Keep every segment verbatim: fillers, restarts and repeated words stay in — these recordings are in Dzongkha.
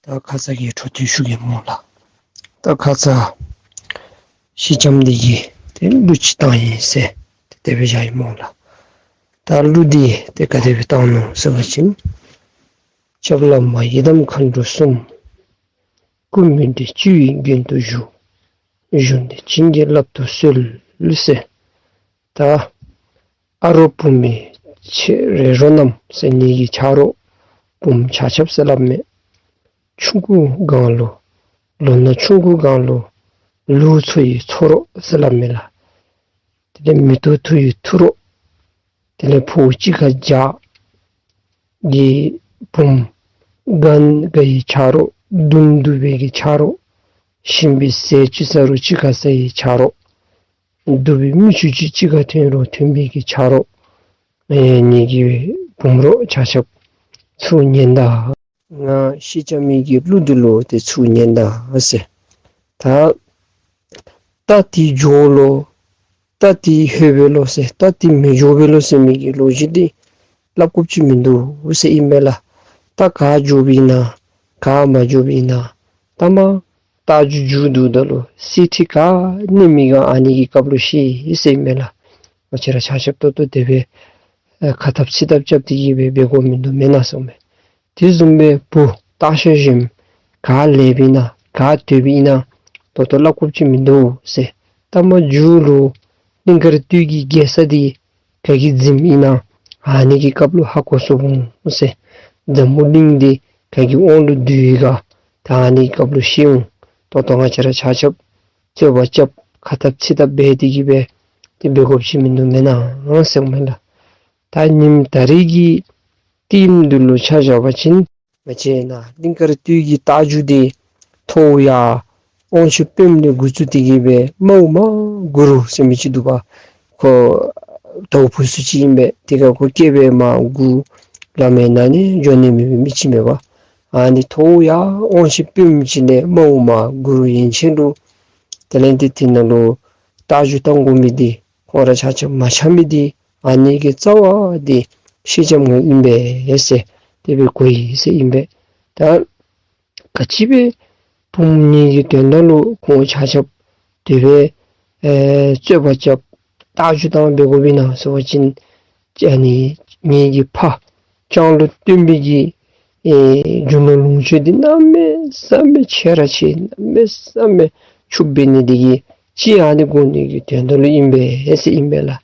ད་ཁ་ཙ་གི་འཕྲོ་མཐུད་ཞུ་གེ་སྨོ་ལགས། ད་ཁ་ཙ་ཤེས་ལྕམ་འདི་གིས་ཏེ་གླུ་ཅིག་བཏང་ཡི་ཟེར་ཏེ་དེ་སྦེ་བཞག་ཡི་སྨོ་ལགས། ད་གླུ་འདི་ཏེ་ག་དེ་སྦེ་བཏང་ནུག་ཟེར་བ་ཅིན། སྐྱབས་བླ་མ་ཡི་དམ་མཁའ་འགྲོ་གསུམ། སྐུ་མི་འདྲ་སྤྱི་བོའི་རྒྱན་དུ་བཞུགས། གཞུང་འདི་བྱིན་གྱིས་བརླབ་ཏུ་གསོལ་ཟེར། ད་ཨ་རོགས་བུམོ་ཁྱེད་རེ་རོ་རྣམས་ཟེར་ངེ་གི་ཆ་རོགས་བུམོ་ཆ་ཁྱབ་ཟེར་སླབ་མས། ཆུང་ཀུ་སྒང་ལུ་ལོ་ན་ཆུང་ཀུ་སྒང་ལུ་ལུག་འཚོ་བའི་འཚོ་རོགས་ཟེར་སླབ་མས་ལགས། དེ་ལས་མེ་ཏོག་འཐུ་བའི་འཐུ་རོགས། དེ་ལས་ཕོཝ་གཅིག་ཁར་བཞག་གི་བུམོ། རྒན་དགའ་བའི་ཆ་རོགས། གདོང་གདུག་པའི་གི་ཆ་རོགས། ཞིམ་པའི་ཟས་ཅིག་ཟ་རུང་གཅིག་ཁར་ཟ་བའི་ཆ་རོགས། སྡུག་པའི་མིག་ཆུ་ཅིག་གཅིག་ཁར་ཐོན་རུང་ཐོན་པའི་གི་ཆ་རོགས། ཨེ་ངེ་གི་བུམོ་རོགས་ཆ་ཁྱབ་ཚུར་ཉན་ད། ང་ཤེས་ལྕམ་གྱི་གླུ་འདི་ལུ་ཏེ་ཚུར་ཉན་ད་ཟེར། ད་རྟ་འདི་མགྱོགས་ལོ། རྟ་འདི་ལྷོད་པས་ལོ་ཟེར། རྟ་འདི་མི་མགྱོགས་པས་ལོ་ཟེར་མི་གི་ལོ་རྒྱུས་འདི་སླབ་དགོཔ་ཅིག་མིན་འདུག་ཟེར་ཨིན་མས་ལགས། རྟ་ག་མགྱོགས་པས་ན་ག་མ་མགྱོགས་པས་ན་ད་མ་རྟ་རྒྱུག་རྒྱུག་འདུག་ད་ལུ་གསེར་ཁྲི་ག་གནོན་མི་ག་ཨ་ནི་གི་སྐབས་ལུ་ཤེས་ཟེར་ཨིན་མས་ལགས། ང་བཅས་ར་ཆ་ཁྱབ་ཏོག་ཏོ་དེ་སྦེ་ཨེ་ཁ་འཐབ་ཚིག་འཐབ་རྐྱབ་སྟེ་གི་སྦེ་འབད་དགོཔ་མིན་འདུག་མེན་ན་གསུངམ་མས། དེ་བཟུམ་སྦེ་བུ་སྟག་ཤར་གཞོནམ་ག་ལེགས་པས་ན་ག་དོད་པས་ན་ཏོག་ཏོ་སླབ་དགོཔ་ཅིག་མིན་འདུག་ཟེར། ད་མ་མཇུག་ལུ་གླིང་དཀར་སྟོད་ཀྱི་རྒྱལ་ས་འདི་ག་གིས་འཛིནམ་ཨིན་ན་ཨ་ནི་གི་སྐབས་ལུ་ཧ་གོ་ཚུགས་འོང་ཟེར། འཛམ་བུ་གླིང་འདི་ག་གི་དབང་ལུ་སྡོད་ཡི་ག་ད་ཨ་ནི་གི་སྐབས་ལུ་ཤེས་འོང་། ཏོག་ཏོ་ང་བཅས་ར་ཆ་ཁྱབ་རྩོད་པ་རྐྱབ་ཁ་འཐབ་ཚིག་འཐབ་འབད་དེ་གི་སྦེ་དེ་འབད་དགོཔ་ཅིག་མིན་འདུག་མེན་ན་ཟེར་མས་ལགས། ད་ཉིནམ་ད་རིས་ཀྱི་ཊའིམ་འདི་ལུ་ཆ་བཞག་པ་ཅིན་ང་བཅས་ནཱ་གླིང་དཀར་སྟོད་ཀྱི་རྟ་རྒྱུག་འདི་ཐོ་ཡ་དབང་ཕྱུག་པདྨ་ལས་འགོ་བཙུགས་ཏེ་གི་སྦེ་མའོ་མ་གུ་རུ་ཟེར་མི་ཅིག་འདུག་པ། ཁོ་དྭགས་པོ་ཚུ་ཅིག་ཨིན་པས། དེ་ཁར་ཁོ་སྐྱེས་པའི་མ་གུ་བླ་མའི་ནང་ནས་འགྱོ་ནི་མེད་པའི་མི་ཅིག་མས་པ། ཨ་ནི་ཐོ་ཡ་དབང་ཕྱུག་པདྨ་ཅིག་ལས་མའོ་མ་གུ་རུ་ཡན་ཆད་ལུ་དེ་ལས་འདི་དེ་ནང་ལུ་རྟ་རྒྱུག་བཏང་དགོ་མི་འདི་ཁོང་ར་ཆ་ཁྱབ་མ་ཆགས་མི་འདི་ཨ་ནི་གི་རྩ་བ་འདི་ཤེས་ལྕམ་ང་ཨིན་པས་ཟེར་དེ་སྦེ་གོ་ཡི་ཟེར་ཨིན་པས། ད་ག་ཅི་སྦེ་བུམོ་ངེ་གི་དོན་དག་ལུ་ཁོང་ཆ་ཁྱབ་དེ་སྦེ་ཨེ་རྩོད་པ་རྐྱབ་རྟ་རྒྱུག་བཏང་འབད་དགོ་པས་ན་ཟེར་བ་ཅིན་ཨ་ནི་ངེ་གི་ཕ་ལྕང་ལོ་སྟོན་པའི་གི་ཨེ་རྒྱུ་ནོར་ལོངས་སྤྱོད་འདི་གནམ་མེད་ས་མེད་ཆེ་ར་ཆེ་གནམ་མེད་ས་མེད་ཕྱུགཔོ་འབད་ནི་འདི་གིས་ཅིག་ཨ་ནི་དགོ་ནི་གི་དོན་དག་ལུ་ཨིན་པས་ཟེར་ཨིན་པས་ལགས།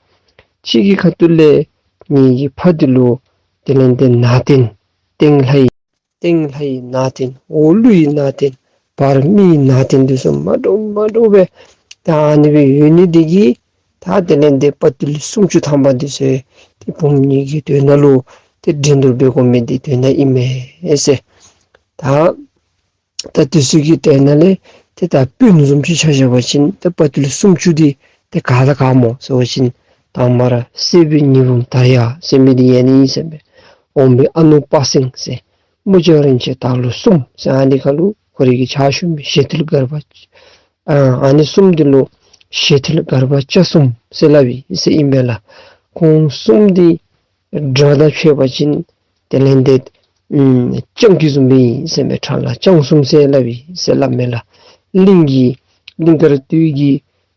ཅིག་གི་ཁ་ཐུག་ལས་ངེ་གི་ཕ་འདི་ལུ་དེ་ལས་འདི་ནང་རྟེན་སྟེང་ལྷ་ཡི་སྟེང་ལྷ་ཡི་ནང་རྟེན་འོག་ཀླུ་ཡི་ནང་རྟེན་བར་མི་ཡི་ནང་རྟེན་འདི་ཚུ་མ་འདྲཝ་མ་འདྲཝ་སྦེ་ད་ཨ་ནི་སྦེ་ཡོད་ནི་འདི་གིས་ད་དེ་ལས་འདི་དཔའ་བརྟུལ་སུམ་ཅུ་ཐམ་པ་འདི་ཚུ་ཏེ་བུམོ་ངེ་གི་དོན་དག་ལུ་ཏེ་འགྲན་བསྡུར་འབད་དགོ་མི་འདི་དོན་དག་ཨིན་མས་ཟེར། ད་ད་དེ་ཚུ་གི་དོན་དག་ལས་ཏེ་ད་དཔོན་བཟུམ་ཅིག་ཆ་བཞག་པ་ཅིན་ད་དཔའ་བརྟུལ་སུམ་ཅུ་འདི་ཏེ་ག་དང་ག་སྨོ་ཟེར་བ་ཅིན་དང་མ་ར་སྲས་པོ་ཉི་འབུམ་དར་ཡག་ཟེར་མི་འདི་ཡང་ཨིན་ཟེར་མས། འོག་མི་ཨ་ནུ་དཔའ་སེང་ཟེར། མུ་ལྕང་རིན་ཆེན་དར་ལུ་གསུམ་ཟེར་ཨ་ནི་ཁར་ལུ་ཁོ་རའི་གི་ཕྱག་ཞུ་མི་ཞལ་ཐུལ་སྒར་པ་ཨ་ཨ་ནི་གསུམ་འདི་ལུ་ཞལ་ཐུལ་སྒར་པ་ལྕགས་གསུམ་ཟེར་སླབ་ཨིན་ཟེར་ཨིན་པས་ལགས། ཁོང་གསུམ་འདི་སྒྲ་དང་ཕྱད་པ་ཅིན་དེ་ལས་འདི་ཨམ་སྤྱང་ཀི་བཟུམ་སྦེ་ཨིན་ཟེར་མས། ཁྲ་ལ་སྤྱང་གསུམ་ཟེར་སླབ་ཨིན་ཟེར་སླབ་མས་ལགས། གླིང་གི་གླིང་དཀར་སྟོད་ཀྱི་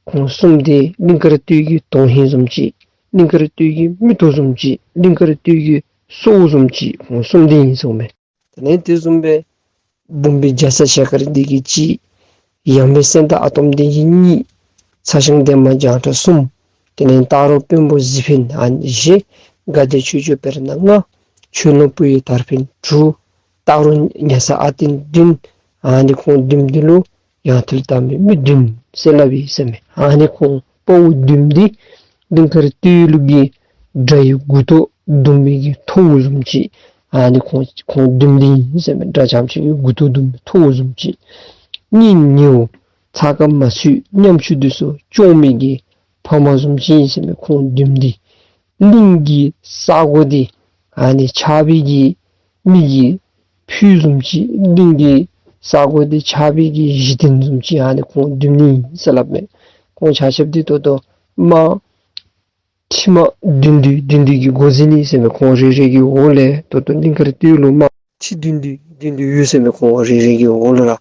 ཁོང་གསུམ་འདི་གླིང་དཀར་སྟོད་ཀྱི་དོན་ཧིང་བཟུམ་ཅིག་གླིང་དཀར་སྟོད་ཀྱི་མིག་ཏོ་བཟུམ་ཅིག་གླིང་དཀར་སྟོད་ཀྱི་སྲོག་བཟུམ་ཅིག་ཁོང་གསུམ་འདི་ཨིན་གསུངམ་མས། དེ་ལས་དེ་བཟུམ་སྦེ་འབུམ་པའི་རྒྱ་ཚ་ཞལ་དཀར་འདི་གིས་གཅིག། ཡང་མེས་སེང་སྟག་ཨ་དོམ་འདི་གིས་གཉིས། ཚ་ཞང་འདན་མ་བྱང་ཁྲ་གསུམ། དེ་ལས་སྟག་རོང་དཔོན་པོ་གཟིག་འཕེན་ཨ་ནི་བཞི། དགའ་ལྡན་ཆོས་སྐྱོང་དཔེར་ན་ལྔ། ཆོས་ལོངས་སྤོས་ཡུལ་དར་འཕེན་དྲུག། སྟག་རོང་ཉ་ཚ་ཨ་བརྟན་བདུན། ཨ་ནི་ཁོང་བདུན་འདི་ལུ་ཡང་ཐུལ་བཏང་མི་མི་བདུན་ཟེར་སླབ་ཨིན་ཟེར་མས། ཨ་ནི་ཁོང་དཔའ་བོ་བདུན་འདི་གླིང་དཀར་སྟོད་ལུ་གི་དགྲ་ཡི་མགུ་ཏོ་བརྡུང་མི་གི་ཐོཝ་བཟུམ་ཅིག་ཨ་ནི་ཁོང་ཁོང་བདུན་འདི་ཨིན་ཟེར་མས། དགྲ་རྐྱངམ་ཅིག་གི་མགུ་ཏོ་བརྡུང་མི་ཐོཝ་བཟུམ་ཅིག། གཉེན་ཉེཝ་ཚ་ཁ་མ་ཚུད་ཉམ་ཆུང་འདི་ཚུ་སྐྱོང་མི་གི་ཕམ་བཟུམ་ཅིག་ཨིན་ཟེར་མས། ཁོང་བདུན་འདི་གླིང་གི་ས་གོ་འདི་ཨ་ནི་ཆགས་པའི་གི་མི་གི་ཕུད་བཟུམ་ཅིག། གླིང་གི་ས་གོ་འདི་ཆགས་པའི་གི་གཞི་རྟེན་བཟུམ་ཅིག་ཨ་ནི་ཁོང་བདུན་ཨིན་ཟེར་སླབ་མས། ཁོང་ཆ་ཁྱབ་འདི་ད་ལྟོ་དམག་ཁྲི་དམག་བདུན་བདུན་བདུན་བདུན་གྱི་འགོ་འཛིན་ཨིན་ཟེར་མས། ཁོང་རེ་རེ་གི་འོག་ལས་ད་ལྟོ་གླིང་དཀར་སྟོད་ལུ་དམག་ ཁྲི་བདུན་བདུན་བདུན་བདུན་ཡོད་ཟེར་མས། ཁོང་རེ་རེ་གི་འོག་ལུ་ར་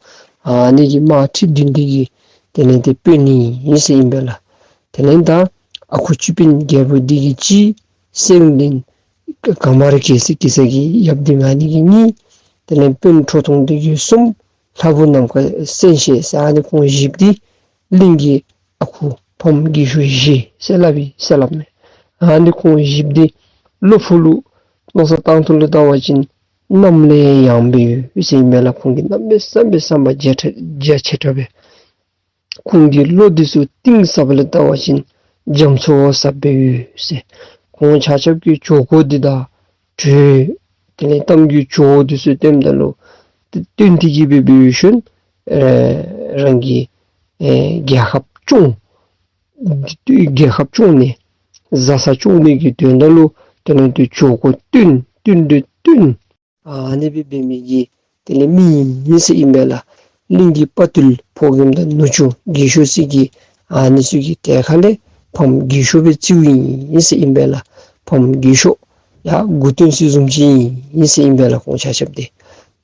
ཨ་ནི་གི་དམག་ཁྲི་བདུན་བདུན་གྱི་དེ་ལས་ཏེ་དཔོན་ཨིན་ཟེར་ཨིན་པས་ལགས། དེ་ལས་ད་ཨ་ཁུ་ཅི་པིན་རྒྱལ་པོ་འདི་གིས་གཅིག། སེང་བློན་ག་མར་གེ་སར་གེ་སར་གྱི་ཡབ་འདི་ཨ་ནི་གིས་གཉིས། དེ་ལས་དཔོན་ཁྲོ་ཐུང་འདི་གིས་གསུམ། ལྷ་བུ་ནམ་མཁའ་སེང་ཤེས་ཟེར་ཨ་ནི་ཁོང་བཞིཔོ་འདི་གླིང་གི་ཨ་ཁུ་ཕམ་རྒས་ཤོས་བཞི་ཟེར་སླབ་ཨིན་ཟེར་སླབ་མས། ཨ་ནི་ཁོང་བཞིཔོ་འདི་བློ་ཕུག་ལུ་མནོ་བསམ་བཏང་ཐོག་ལུ་བལྟ་བ་ཅིན་གནམ་ལས་ཡངས་སྦེ་ཡོད་ཟེར་ཨིན་མས་ལགས། ཁོང་གི་གནམ་མེད་ས་མེད་བསམ་པ་རྒྱ་ཆེ་རྒྱ་ཆེ་དྲགས་སྦེ། ཁོང་གི་བློ་འདི་ཚུ་གཏིང་ཟབ་ལུ་བལྟ་བ་ཅིན་རྒྱ་མཚོ་བ་ཟབ་སྦེ་ཡོད་ཟེར། ཁོང་ཆ་ཁྱབ་ཀྱིས་ཇོ་བོ་འདི་དང་གྲོས་དེ་ལས་གཏམ་གྱི་ཇོ་བོ་འདི་ཚུ་སྟོནམ་ད་ལུ་ཏེ་སྟོན་ཏེ་གི་སྦེ་འབད་ཞིནམ་ཨེ་རང་གི་ཨེ་རྒྱལ་ཁབ་སྐྱོང་རྒྱལ་ཁབ་སྐྱོང་ནི་བཟའ་ཚང་སྐྱོང་ནི་གི་དོན་དག་ལུ་དེ་ལས་ཏེ་ཇོ་བོ་བསྟེན་བསྟེན་ཏེ་བསྟེན། ཨ་ནི་སྦེ་འབད་མི་གི་དེ་ལས་མི་ཨིན་ཟེར་ཨིན་པས་ལགས། གླིང་གི་དཔའ་རྟུལ་ཕོ་རྒནམ་དང་ནུ་གཅུང་རྒས་ཤོས་ཚུ་གི་ཨ་ནི་ཚུ་གི་གྲལ་ཁ་ལས་ཕམ་རྒས་ཤོས་སྦེ་བརྩིཝ་ཨིན་ཟེར་ཨིན་པས་ལགས། ཕམ་རྒས་ཤོས་ཡར་མགུ་སྟོན་ས་བཟུམ་ཅིག་ཨིན་ཟེར་ཨིན་པས་ལགས། ཁོང་ཆ་ཁྱབ་འདི་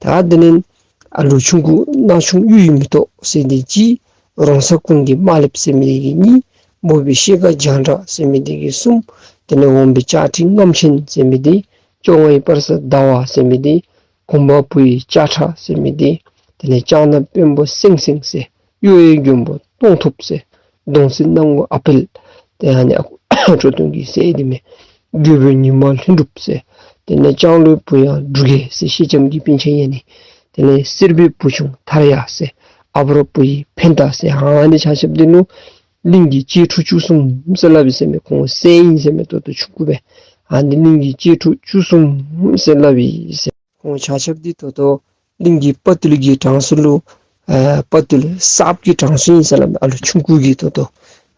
ད་དེ་ལས་ཨ་ལུ་ཆུང་ཀུ་ན་ཆུང་གཡུ་ཡི་མེ་ཏོག་ཟེར་འདི་གཅིག། རོང་ཚ་ཀུན་གྱི་དམར་ལེབ་ཟེར་མི་འདི་གིས་གཉིས། མོ་པའི་ཤེལ་དཀར་རྒྱང་གྲགས་ཟེར་མི་འདི་གིས་གསུམ། དེ་ལས་འོམ་པའི་ལྕགས་ཁྲི་རྔམ་ཆེན་ཟེར་མི་འདི། བཅོ་ལྔའི་སྤར་ས་ཟླ་བ་ཟེར་མི་འདི། གོམ་པ་བུ་ཡི་ལྕགས་ཁྲ་ཟེར་མི་འདི། དེ་ལས་ལྕགས་ནག་དཔོན་པོ་སེང་སེང་ཟེར། གཡོ་ཡི་མགོན་པོ་སྟོང་ཐུབ་ཟེར། གདོང་བསིལ་སྣ་ངོ་ཨ་པེལ། ཏེ་ཨ་ནི་ཨ་ཁུ་ཁྲོ་ཐུང་གི་སྲས་འདི་མས། རྒོད་པོའི་ཉི་མ་ལྷུན་གྲུབ་ཟེར། དེ་ལས་ལྕང་ལོའི་བུ་ཡང་འབྲུག་རྒྱལ་ཟེར་ཤེལ་ལྕམ་གྱི་སྤུན་ཆ་ཡང་ནི། དེ་ལས་སེར་པོའི་བུ་ཆུང་ཐར་ཡ་ཟེར། ཨ་བྲོ་བུ་ཡི་ཕན་བཏགས་ཟེར། ཨ་ནི་ཆ་ཁྱབ་འདི་ལུ་གླིང་གི་གཅེས་ཕྲུག་བཅུ་གསུམ་ཟེར་སླབ་ཨིན་ཟེར་མས། ཁོང་སྲས་ཨིན་ཟེར་མས། ད་ལྟོ་ཆུང་ཀུ་སྦེ། ཨ་ནི་གླིང་གི་གཅེས་ཕྲུག་བཅུ་གསུམ་ཟེར་སླབ་ཨིན་ཟེར། ཁོང་ཆ་ཁྱབ་འདི་ད་ལྟོ་གླིང་གི་དཔའ་རྟུལ་གྱི་གྲངས་སུ་ལུ་ཨ་དཔའ་རྟུལ་གསརཔ་གི་གྲངས་སུ་ཨིན་ཟེར་སླབ་མས། ཨ་ལུ་ཆུང་ཀུ་གི་ད་ལྟོ་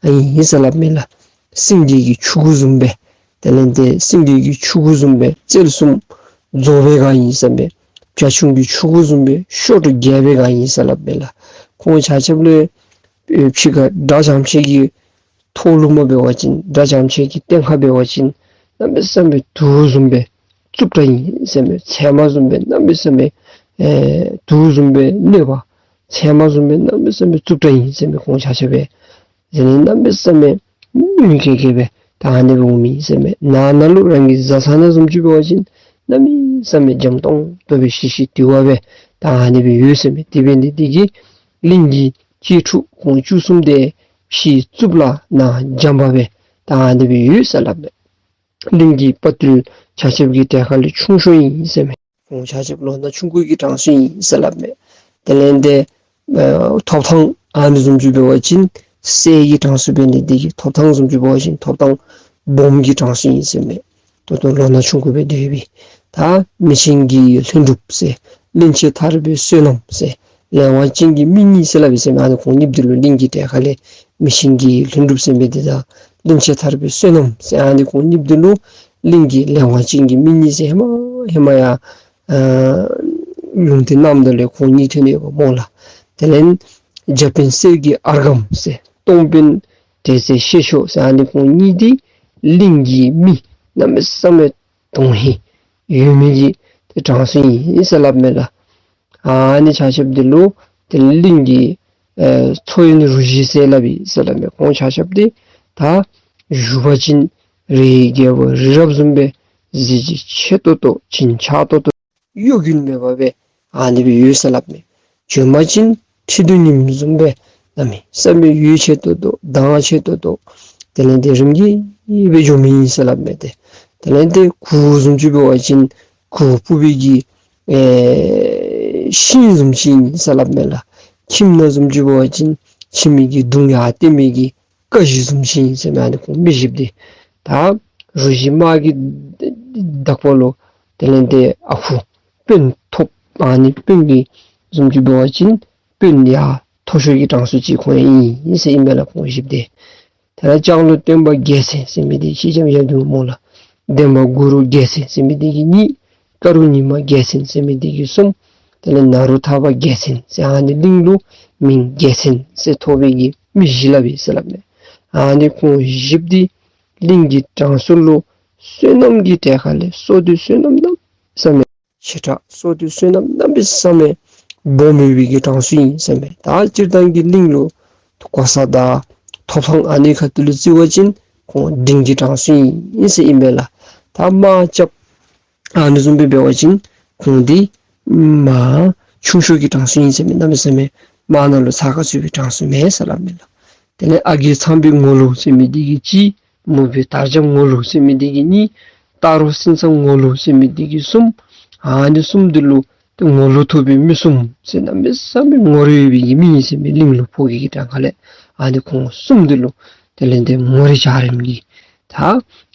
ཨ་ཨིན་ཟེར་སླབ་མས་ལགས། སེང་གེ་གི་ཆུང་ཀུ་བཟུམ་སྦེ། དེ་ལས་ཏེ་སེང་གེ་གི་ཆུང་ཀུ་བཟུམ་སྦེ་རྩལ་གསུམ་རྫོགས་པའི་སྒང་ཨིན་ཟེར་མས། བྱ་ཁྱུང་གི་ཆུང་ཀུ་བཟུམ་སྦེ་ཤོ་ཏོ་རྒྱས་པའི་སྒང་ཨིན་ཟེར་སླབ་མས་ལགས། ཁོང་ཆ་ཁྱབ་ལུ་ཨེ་ཕྱི་ཁར་དགྲ་བྱམས་ཆེན་གྱི་ཐོག་ལུ་མ་འབད་བ་ཅིན་དགྲ་བྱམས་ཆེན་གྱི་སྟེང་ཁར་འབད་བ་ཅིན་གནམ་མེད་ས་མེད་དུག་བཟུམ་སྦེ་རྩུབ་དྲགས་ཨིན་ཟེར་མས། ཚེར་མ་བཟུམ་སྦེ་གནམ་མེད་ས་མེད་ཨེ་དུག་བཟུམ་སྦེ་གནོད་པ། ཚེར་མ་བཟུམ་སྦེ་གནམ་མེད་ས་མེད་རྩུབ་དྲགས་ཨིན་ཟེར་མས། ཁོང་ཆ་ཁྱབ་སྦེ་ཟེར་ནི་གནམ་མེད་ས་མེད་གནོད་སྐྱེལ་སྐྱེལ་སྦེ་ད་ཨ་ནི་སྦེ་འོང་མི་ཨིན་ཟེར་མས། ནང་ན་ལུ་རང་གི་བཟའ་ཚང་ནང་བཟུམ་ཅིག་འབད་བ་ཅིན་གནམ་མེད་ས་མེད་འཇམ་ཏོང་ཏོ་སྦེ་ཞི་ཞི་དུལ་བ་སྦེ་ད་ཨ་ནི་སྦེ་ཡོད་ཟེར་མས། དེ་འབད་ནི་འདི་གིས་གླིང་གི་གཅེས་ཕྲུག་ཁོང་བཅུ་གསུམ་འདི་ཕྱི་རྩུབ་ལས་ནང་འཇམ་པ་སྦེ་ད་ཨ་ནི་སྦེ་ཡོད་ཟེར་སླབ་མས། གླིང་གི་དཔའ་རྟུལ་ཆ་ཁྱབ་ཀྱི་གྲལ་ཁ་ལས་ཆུང་ཤོས་ཨིན་ཟེར་མས། ཁོང་ཆ་ཁྱབ་ལོ་ན་ཆུང་ཀུ་གི་གྲངས་སུ་ཨིན་ཟེར་སླབ་མས། དེ་ལས་ཏེ་ཨ་ཐོབ་ཐང་ཨ་ནི་བཟུམ་ཅིག་འབད་བ་ཅིན་སྲས་ཀྱི་གྲངས་སུ་འབད་ནི་འདི་གིས་ཐོབ་ཐང་བཟུམ་ཅིག་འབད་བ་ཅིན་ཐོབ་ཐང་སྦོམ་གྱི་གྲངས་སུ་ཨིན་ཟེར་མས། ད་ལྟོ་ལོ་ན་ཆུང་ཀུ་སྦེ་སྡོད་པའི། ད་མི་ཆེན་གྱི་ལྷུན་གྲུབ་ཟེར། གླིང་ཆེན་ཐར་པའི་བསོད་ནམས་ཟེར། ལས་དབང་ཅན་གྱི་མི་གཉིས་ཟེར་སླབ་ཨིན་ཟེར་མས། ཨ་ནི་ཁོང་གཉིསཔོ་འདི་ལུ་གླིང་གི་གྲལ་ཁ་ལས་མི་ཆེན་གྱི་ལྷུན་གྲུབ་ཟེར་མི་འདི་དང་གླིང་ཆེན་ཐར་པའི་བསོད་ནམས་ཟེར་ཨ་ནི་ཁོང་གཉིསཔོ་འདི་ལུ་གླིང་གི་ལས་དབང་ཅན་གྱི་མི་གཉིས་ཟེར་ཧེ་མ་ཧེ་མ་ཡར་ཨ་ལུང་བསྟན་གནངམ་ད་ལས་ཁོང་གཉིས་ཐོན་ཡོདཔ་སྨོ་ལགས། དེ་ལས་བརྒྱ་དཔོན་གསེར་གྱི་ཨར་སྒམ་ཟེར། སྟོང་དཔོན་དྲེ་སེར་ཤེད་ཤོག་ཟེར་ཨ་ནི་ཁོང་གཉིས་འདི་གླིང་གི་མི་གནམ་མེད་ས་མེད་དོན་ཧིང་ཡོད་མི་གི་ཏེ་གྲངས་སུ་ཨིན་ཟེར་སླབ་མས་ལགས། ཨ་ནི་ཆ་ཁྱབ་འདི་ལུ་ཏེ་གླིང་གི་ཨེ་ཚོ་ཡོན་རུ་བཞི་ཟེར་སླབ་ཨིན་ཟེར་སླབ་མས། ཁོང་ཆ་ཁྱབ་འདི་ད་བཞུགས་པ་ཅིན་རིའི་རྒྱལ་པོ་རི་རབ་བཟུམ་སྦེ་གཟི་བརྗིད་ཆེ་ཏོག་ཏོ་བྱིན་ཆགས་ཏོག་ཏོ་གཡོ་འགུལ་མེད་པ་སྦེ་ཨ་ནི་སྦེ་ཡོད་ཟེར་སླབ་མས། བྱོན་པ་ཅིན་ཁྲི་གདུགས་ཉིམ་བཟུམ་སྦེ་གནམ་མེད་ས་མེད་འོད་ཆེ་ཏོག་ཏོ་མདངས་ཆེ་ཏོག་ཏོ་དེ་ལས་ཏེ་རིམ་གྱིས་སྦེ་འགྱོ་མི་ཨིན་ཟེར་སླབ་མས་ཏེ། དེ་ལས་ཏེ་གུར་བཟུམ་ཅིག་འབད་བ་ཅིན་གུར་ཕུབ་པའི་གི་ཨེ་ཤིང་བཟུམ་ཅིག་ཨིན་ཟེར་སླབ་མས་ལགས། ཁྱིམ་ནང་བཟུམ་ཅིག་འབད་བ་ཅིན་ཁྱིམ་གྱི་གདུང་ཡར་བཏོན་མི་གི་ཀ་གཞི་བཟུམ་ཅིག་ཨིན་ཟེར་མས། ཨ་ནི་ཁོང་མི་བཞིཔོ་འདི་ད་རུ་བཞི་དམག་གི་བདག་པོ་ལུ་དེ་ལས་ཏེ་ཨ་ཁུ་དཔོན་ཐོབ། ཨ་ནི་དཔོན་གྱི་བཟུམ་ཅིག་འབད་བ་ཅིན་དཔོན་ཡར་མཐོ་ཤོས་ཀྱི་གྲངས་སུ་ཅིག་ཁོང་ཡང་ཨིན་ཟེར་ཨིན་མས་ལགས། ཁོང་བཞིཔོ་འདི། དེ་ལས་ལྕང་ལོ་སྟོན་པ་རྒྱལ་མཚན་ཟེར་མི་འདི་ཤེལ་ལྕམ་ཡབ་འདི་སྨོ་ལགས། འདན་མ་གུ་རུ་རྒྱལ་མཚན་ཟེར་མི་འདི་གིས་གཉིས། ཀ་རུ་ཉི་མ་རྒྱལ་མཚན་ཟེར་མི་འདི་གིས་གསུམ། དེ་ལས་ནཱ་རོ་ཐར་པ་རྒྱལ་མཚན་ཟེར་ཨ་ནི་གླིང་ལུ་མིང་རྒྱལ་མཚན་ཟེར་ཐོབ་པའི་གི་མི་བཞི་སླབ་ཨིན་ཟེར་སླབ་མས། ཨ་ནི་ཁོང་བཞིཔོ་འདི་གླིང་གི་གྲངས་སུ་ལུ་བསོད་ནམས་ཀྱི་གྲལ་ཁ་ལས་བསོད་བདེ་བསོད་ནམས་གནམ་མེད་ས་མེད་ བྱེ་བྲག་སོགས་ཏེ་བསོད་ནམས་གནམ་མེད་ས་མེད་སྦོམ་ཡོད་པའི་གི་གྲངས་སུ་ཨིན་ཟེར་མས། ད་སྤྱིར་བཏང་གི་གླིང་ལུ་གོ་ས་དང་ཐོབ་ཐང་ཨ་ནི་ཁ་ཐུག་ལུ་བརྩི་བ་ཅིན་ཁོང་འབྲིང་གི་གྲངས་སུ་ཨིན་ཟེར་ཨིན་པས་ལགས། ད་དམག་རྐྱབ་ཨ་ནི་བཟུམ་སྦེ་འབད་བ་ཅིན་ཁོང་འདི་མར་ཆུང་ཤོས་ཀྱི་གྲངས་སུ་ཨིན་ཟེར་མས། གནམ་མེད་ས་མེད་དམག་ནང་ལུ་ཚ་ཁ་ཚུད་པའི་གྲངས་སུ་མེན་ཟེར་སླབ་མས་ལགས། དེ་ལས་ཨ་རྒས་ཚངས་པའི་ངོ་ལོག་ཟེར་མི་འདི་གིས་གཅིག། མུ་པའི་དར་འཇམ་ངོ་ལོག་ཟེར་མི་འདི་གིས་གཉིས། སྟག་རོང་སེང་ཚང་ངོ་ལོག་ཟེར་མི་འདི་གིས་གསུམ། ཨ་ནི་གསུམ་འདི་ལུ་ཏེ་ངོ་ལོག་ཐོབ་པའི་མི་གསུམ་ཟེར་གནམ་མེད་ས་མེད་ངོ་རིས་ཡོད་པའི་གི་མི་ཨིན་ཟེར་མས། གླིང་ལུ་ཕོ་རྒྱས་ཀྱི་གྲངས་ཁ་ལས་ཨ་ནི་ཁོང་གསུམ་འདི་ལུ་དེ་ལས་ཏེ་ངོ་རིས་འཇའ་རིསམོ་གི། ད་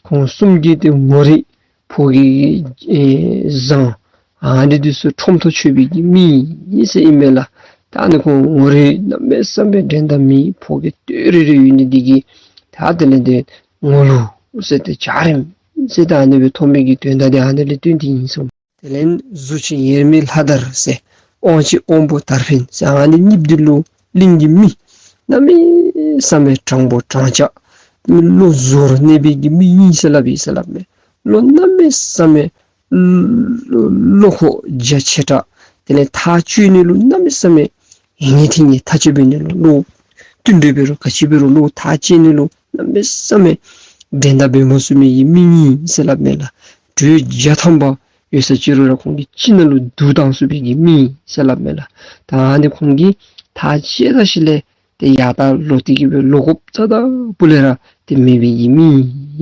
ཁོང་གསུམ་གྱི་ཏེ་ངོ་རིས་ཕོ་རྒྱས་ཀྱི་ཨེ་བཟང་ཨ་ནི་འདི་ཚུ་ཁྲོམ་ཐོག་ཆོད་པའི་གི་མི་ཨིན་ཟེར་ཨིན་མས་ལགས། ད་ཨ་ནི་ཁོང་ངོ་རིས་གནམ་མེད་ས་མེད་འགྲན་ཟླ་མེད་ཕོ་རྒྱས་ཏེ་རེ་རེ་ཡོད་ནི་འདི་གིས་ད་དེ་ལས་ཏེ་ངོ་ལོག་ཟེར་ཏེ་འཇའ་རིསམོ་ཟེར་ད་ཨ་ནི་སྦེ་ཐོབ་མི་གི་དོན་དག་འདི་ཨ་ནི་ལས་བརྟེན་ཏེ་ཨིན་ཟེར། དེ་ལས་གཟུགས་ཅན་ཡེར་མེད་ལྷ་དར་ཟེར་དབང་ཆེན་དབང་པོ་དར་འཕེན་ཟེར་ཨ་ནི་གཉིས་འདི་ལུ་གླིང་གི་མི་གནམ་མེད་ས་མེད་དྲང་པོ་དྲང་ཆ་བློ་བཟོ་རུ་གནས་པའི་གི་མི་ཨིན་ཟེར་སླབ་ཨིན་ཟེར་སླབ་མས། བློ་གནམ་མེད་ས་མེད་བློ་ཁོག་རྒྱ་ཆེ་དྲགས། དེ་ལས་ཐག་གཅོད་ནི་ལུ་གནམ་མེད་ས་མེད་ངེས་ཐིག་ངེས་ཐག་ཆོད་འབད་ནི་ལུ་བློ་བསྟུན་ཏེ་འབད་རུང་ག་ཅི་འབད་རུང་བློ་ཐག་བཅད་ནི་ལུ་གནམ་མེད་ས་མེད་འགྲན་ཟླ་འབད་མ་ཚུགས་མི་གི་མི་ཨིན་ཟེར་སླབ་མས་ལགས། གྲོས་བརྒྱ་ཐམ་པ་ཡོད་ས་ཅིག་རུང་ར་ཁོང་གིས་ཅིག་ནང་ལུ་བསྡུ་བཏང་ཚུགས་པའི་གི་མི་ཨིན་ཟེར་སླབ་མས་ལགས། ད་ཨ་ནི་ཁོང་གིས་ཐག་བཅད་ད་ཞིནམ་ལས་ཏེ་ཡར་ལྟ་ལོག་སྟེ་གི་སྦེ་ལོག་དགོཔ་རྩ་དང་སྤུ་ལས་ར་ཏེ་མེད་པའི་གི་མི་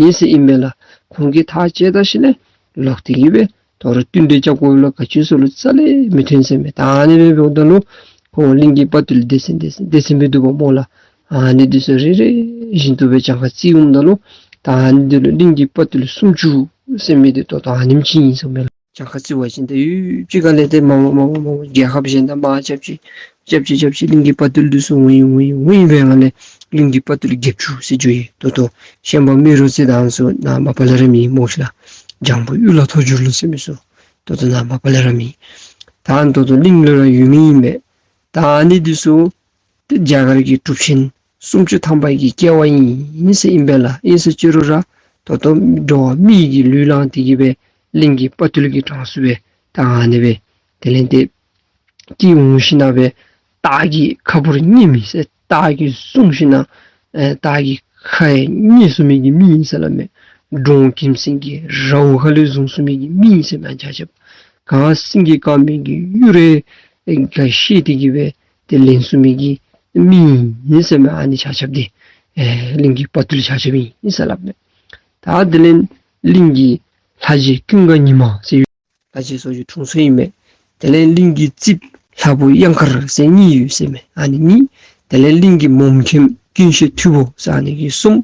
ཨིན་ཟེར་ཨིན་མས་ལགས། ཁོང་གིས་ཐག་བཅད་ད་ཞིནམ་ལས་ལོག་སྟེ་གི་སྦེ་དོ་རུང་བསྟུན་གྲོས་རྐྱབ་དགོ་ལོ་ག་ཅི་ཟེར་ལོ་རྩ་ལས་མི་ཐོན་ཟེར་མས། ད་ཨ་ནི་སྦེ་འབདཝ་ད་ལུ་ཁོང་གླིང་གི་དཔའ་བརྟུལ་སྡེ་ཚན་སྡེ་ཚན་སྡེ་ཚན་སྦེ་འདུག་པ་སྨོ་ལགས། ཨ་ནི་འདི་ཚུ་རེ་རེ་བཞིན་དུ་སྦེ་གྱངས་ཁ་བརྩི་འོངམ་ད་ལུ་ད་ཨ་ནི་འདི་ལུ་གླིང་གི་དཔའ་བརྟུལ་སུམ་ཅུ་ཟེར་མི་འདི་ད་ལྟོ་ཨ་ནེམ་ཅིག་ཨིན་ཟེར་མས་ལགས། གྱངས་ཁ་བརྩི་བ་ཅིན་ད་ཡུདཔ་ཅིག་ཁ་ལས་ཏེ་མ་མ་མ་མ་མ་རྒྱལ་ཁབ་གཞན་དང་དམག་རྐྱབ་ཅི་རྐྱབ་ཅི་རྐྱབ་ཅི་གླིང་གི་དཔའ་བརྟུལ་འདི་ཚུ་འོང་ཡི་འོང་ཡི་འོང་ཡི་སྦེ་ང་ལས་གླིང་གི་དཔའ་བརྟུལ་བརྒྱད་ཅུ་ཟེར་འགྱོ་ཡི། ད་ལྟོ་ཤན་པ་རྨེ་རུ་རྩེ་དང་ཚུ་ནཱ་མ་པ་ལས་ར་མེད་སྨོ་ཤིག་ལགས། འཇང་པོ་གཡུ་ལ་ཐོ་འགྱུར་ལུ་ཟེར་མི་ཚུ་ད་ལྟོ་ནཱ་མ་པ་ལས་ར་མེད། ད་ད་ལྟོ་གླིང་ལུ་ར་ཡོད་མི་ཨིན་མས། ད་ཨ་ནི་འདི་ཚུ་ཏེ་རྒྱ་གར་གྱི་གྲུབ་ཆེན་སུམ་ཅུ་ཐམ་པ་གི་སྐྱེ་བ་ཨིན་ཟེར་ཨིན་པས་ལགས། ཨིན་ཟེར་ཅི་རུང་ར་ད་ལྟོ་འགྲོ་བ་མི་གི་ལུས་བླངས་ཏེ་གི་སྦེ་གླིང་གི་དཔའ་བརྟུལ་གྱི་གྲངས་སུ་སྦེ་ད་ཨ་ནི་སྦེ་དེ་ལས་ཏེ་སྐྱེ་འོང་ཞིནམ་ལས་སྟག་གི་ཁ་སྦུབ་རྙེད་མི་ཟེར་སྟག་གིས་བཟུང་ཞིནམ་ལས་ཨེ་སྟག་གི་ཁ་ཡང་རྙེད་ཚུགས་མི་གི་མི་ཨིན་ཟེར་སླབ་མས། འབྲོང་གིམ་སེང་གེ་རྭཝ་ཁ་ལས་བཟུང་ཚུགས་མི་གི་མི་ཨིན་ཟེར་མས། ཆ་ཁྱབ་གངས་སེང་གེ་དཀར་མོ་གི་གཡུ་རལ་ཨེ་ག་བཤེད་དེ་གི་སྦེ་ཏེ་ལེན་ཚུགས་མི་གི་མི་ཨིན་ཟེར་མས། ཨ་ནི་ཆ་ཁྱབ་འདི་ཨེ་གླིང་གི་དཔའ་བརྟུལ་ཆ་ཁྱབ་ཨིན་ཟེར་སླབ་མས། ད་དེ་ལས་གླིང་གི་ལྷ་རྗེ་ཀུན་དགའ་ཉི་མ་ཟེར་ལྷ་རྗེ་སོགས་ཀྱི་དྲུང་འཚོ་ཨིན་མས། དེ་ལས་གླིང་གི་རྩིསཔ་ལྷ་བུ་གཡང་དཀར་ཟེར་གཉིས་ཡོད་ཟེར་མས། ཨ་ནི་གཉིས། དེ་ལས་གླིང་གི་མོམ་མཁན་ཀུན་ཤེས་མཐུ་བོ་ཟེར་ཨ་ནི་གི་གསུམ།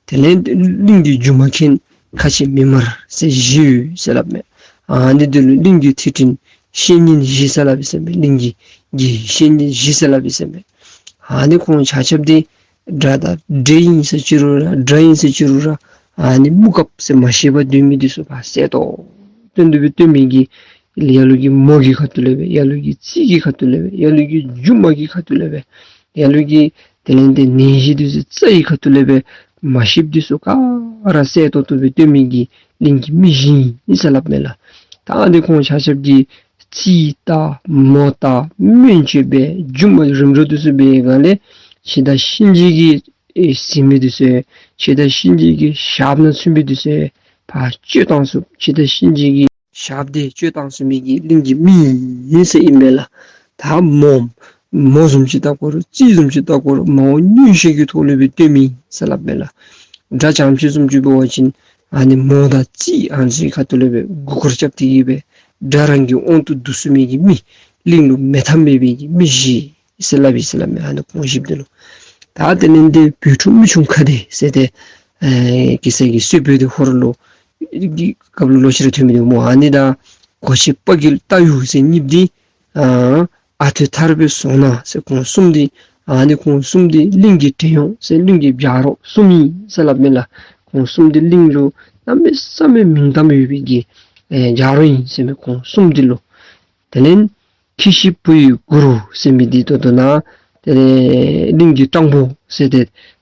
དེ་ལས་གླིང་གི་སྒྱུ་མ་མཁན་ཁ་ཆེ་མི་དམར་ཟེར་བཞི་ཡོད་ཟེར་སླབ་མས། ཨ་ནི་འདི་ལུ་གླིང་གི་ཐེག་ཆེན་བཤེས་གཉེན་བཞི་ཟེར་སླབ་ཨིན་ཟེར་མས། གླིང་གི་གི་བཤེས་གཉེན་བཞི་ཟེར་སླབ་ཨིན་ཟེར་མས། ཨ་ནི་ཁོང་ཆ་ཁྱབ་འདི་དགྲ་དང་འདྲེ་ཨིན་ཟེར་ཅི་རུང་ར་དགྲ་ཨིན་ཟེར་ཅི་རུང་ར་ཨ་ནི་དམུ་གབ་ཟེར་མ་ཤེས་པར་སྡོད་མི་འདི་ཚུ་ཕར་གསལ་ཏོག་ཏོ་སྦེ་སྟོན་མི་གི་ལ་ལུ་གིས་མོ་གི་ཁ་ཐུག་ལས་སྦེ་ལ་ལུ་གིས་རྩིས་ཀྱི་ཁ་ཐུག་ལས་སྦེ་ལ་ལུ་གིས་སྒྱུ་མ་གི་ཁ་ཐུག་ལས་སྦེ་ལ་ལུ་གིས་དེ་ལས་ཏེ་ནད་གཞི་འདི་ཚུ་རྩ་བའི་ཁ་ཐུག་ལས་སྦེ་མ་ཤེསཔ་འདི་ཚུ་ག་ར་གསལ་ཏོག་ཏོ་སྦེ་སྟོན་མི་གི་གླིང་གི་མི་བཞི་ཨིན་ཟེར་སླབ་མས་ལགས། ད་འདི་ཁོང་ཆ་ཁྱབ་ཀྱིས་རྩིས་བལྟ་མོ་བལྟ་སྨན་བཅོས་འབད་སྒྱུ་མ་རིམ་གྲོ་འདི་ཚུ་འབད་སྒང་ལས་འཆི་བདག་གཤིན་རྗེ་གི་ཨེ་ཟིན་མི་འདི་ཚུ་འཆི་བདག་གཤིན་རྗེ་གི་ཞགསཔ་ནང་ཚུད་མི་འདི་ཚུ་ཕར་བཅོས་བཏང་ཚུགས། འཆི་བདག་གཤིན་རྗེ་གི་ཞགསཔ་འདི་བཅོས་བཏང་ཚུགས་མི་གི་གླིང་གི་མི་ཨིན་ཟེར་ཨིན་པས་ལགས། ད་མོ་མོ་བཟུམ་ཅིག་བལྟ་དགོ་རུང་རྩིས་བཟུམ་ཅིག་བལྟ་དགོ་རུང་མ་འོངས་མངོན་ཤེས་ཀྱི་ཐོག་ལས་སྦེ་སྟོན་མི་ཨིན་ཟེར་སླབ་མས་ལགས། དགྲ་བྱམས་ཆེ་བཟུམ་ཅིག་འབད་བ་ཅིན་ཨ་ནི་མོ་དང་རྩིས་ཨ་ནི་ཚུ་གི་ཁ་ཐུག་ལས་སྦེ་མགུ་སྐོར་རྐྱབ་སྟེ་གི་སྦེ་དགྲ་རང་གི་དབང་དུ་བསྡུ་ཚུགས་མི་གི་མི་གླིང་ལུ་མེད་ཐབས་མེད་པའི་གི་མི་བཞི་ཟེར་སླབ་ཨིན་ཟེར་སླབ་མས། ཨ་ནི་ཁོང་བཞིཔོ་འདི་ལུ། ད་དེ་ལས་ཏེ་བོད་ཕྲུག་མི་ཆུང་ཁ་བདེ་ཟེར་ཏེ་ཨེ་གེ་སར་གྱི་གསོལ་དཔོན་འདི་ཧོར་ལུ་གི་སྐབས་ལུ་ལོག་ཅི་ར་ཐོན་མི་འདི་སྨོ། ཨ་ནི་དང་གོ་ཆེན་དཔའ་རྒོད་སྟག་ཡུ་ཟེར་གཉིསཔོ་འདི་ཨ་ཨ་ཐུར་ཐར་པའི་བཟོ་ནང་ཟེར་ཁོང་གསུམ་འདི་ཨ་ནི་ཁོང་གསུམ་འདི་གླིང་གི་བྲན་གཡོག་ཟེར་གླིང་གི་བྱ་རོག་གསུམ་ཨིན་ཟེར་སླབ་མས་ལགས། ཁོང་གསུམ་འདི་གླིང་ལུ་གནམ་མེད་ས་མེད་མིང་གཏམ་ཡོད་པའི་གི་ཨེ་བྱ་རོག་ཨིན་ཟེར་མས་ཁོང་གསུམ་འདི་ལུ། དེ་ལས་ཁྱི་ཤི་བུའི་གུ་རུ་ཟེར་མི་འདི་ད་ལྟོ་ནཱ་དེ་ལས་གླིང་གི་སྤྲང་པོ་ཟེར་ཏེ་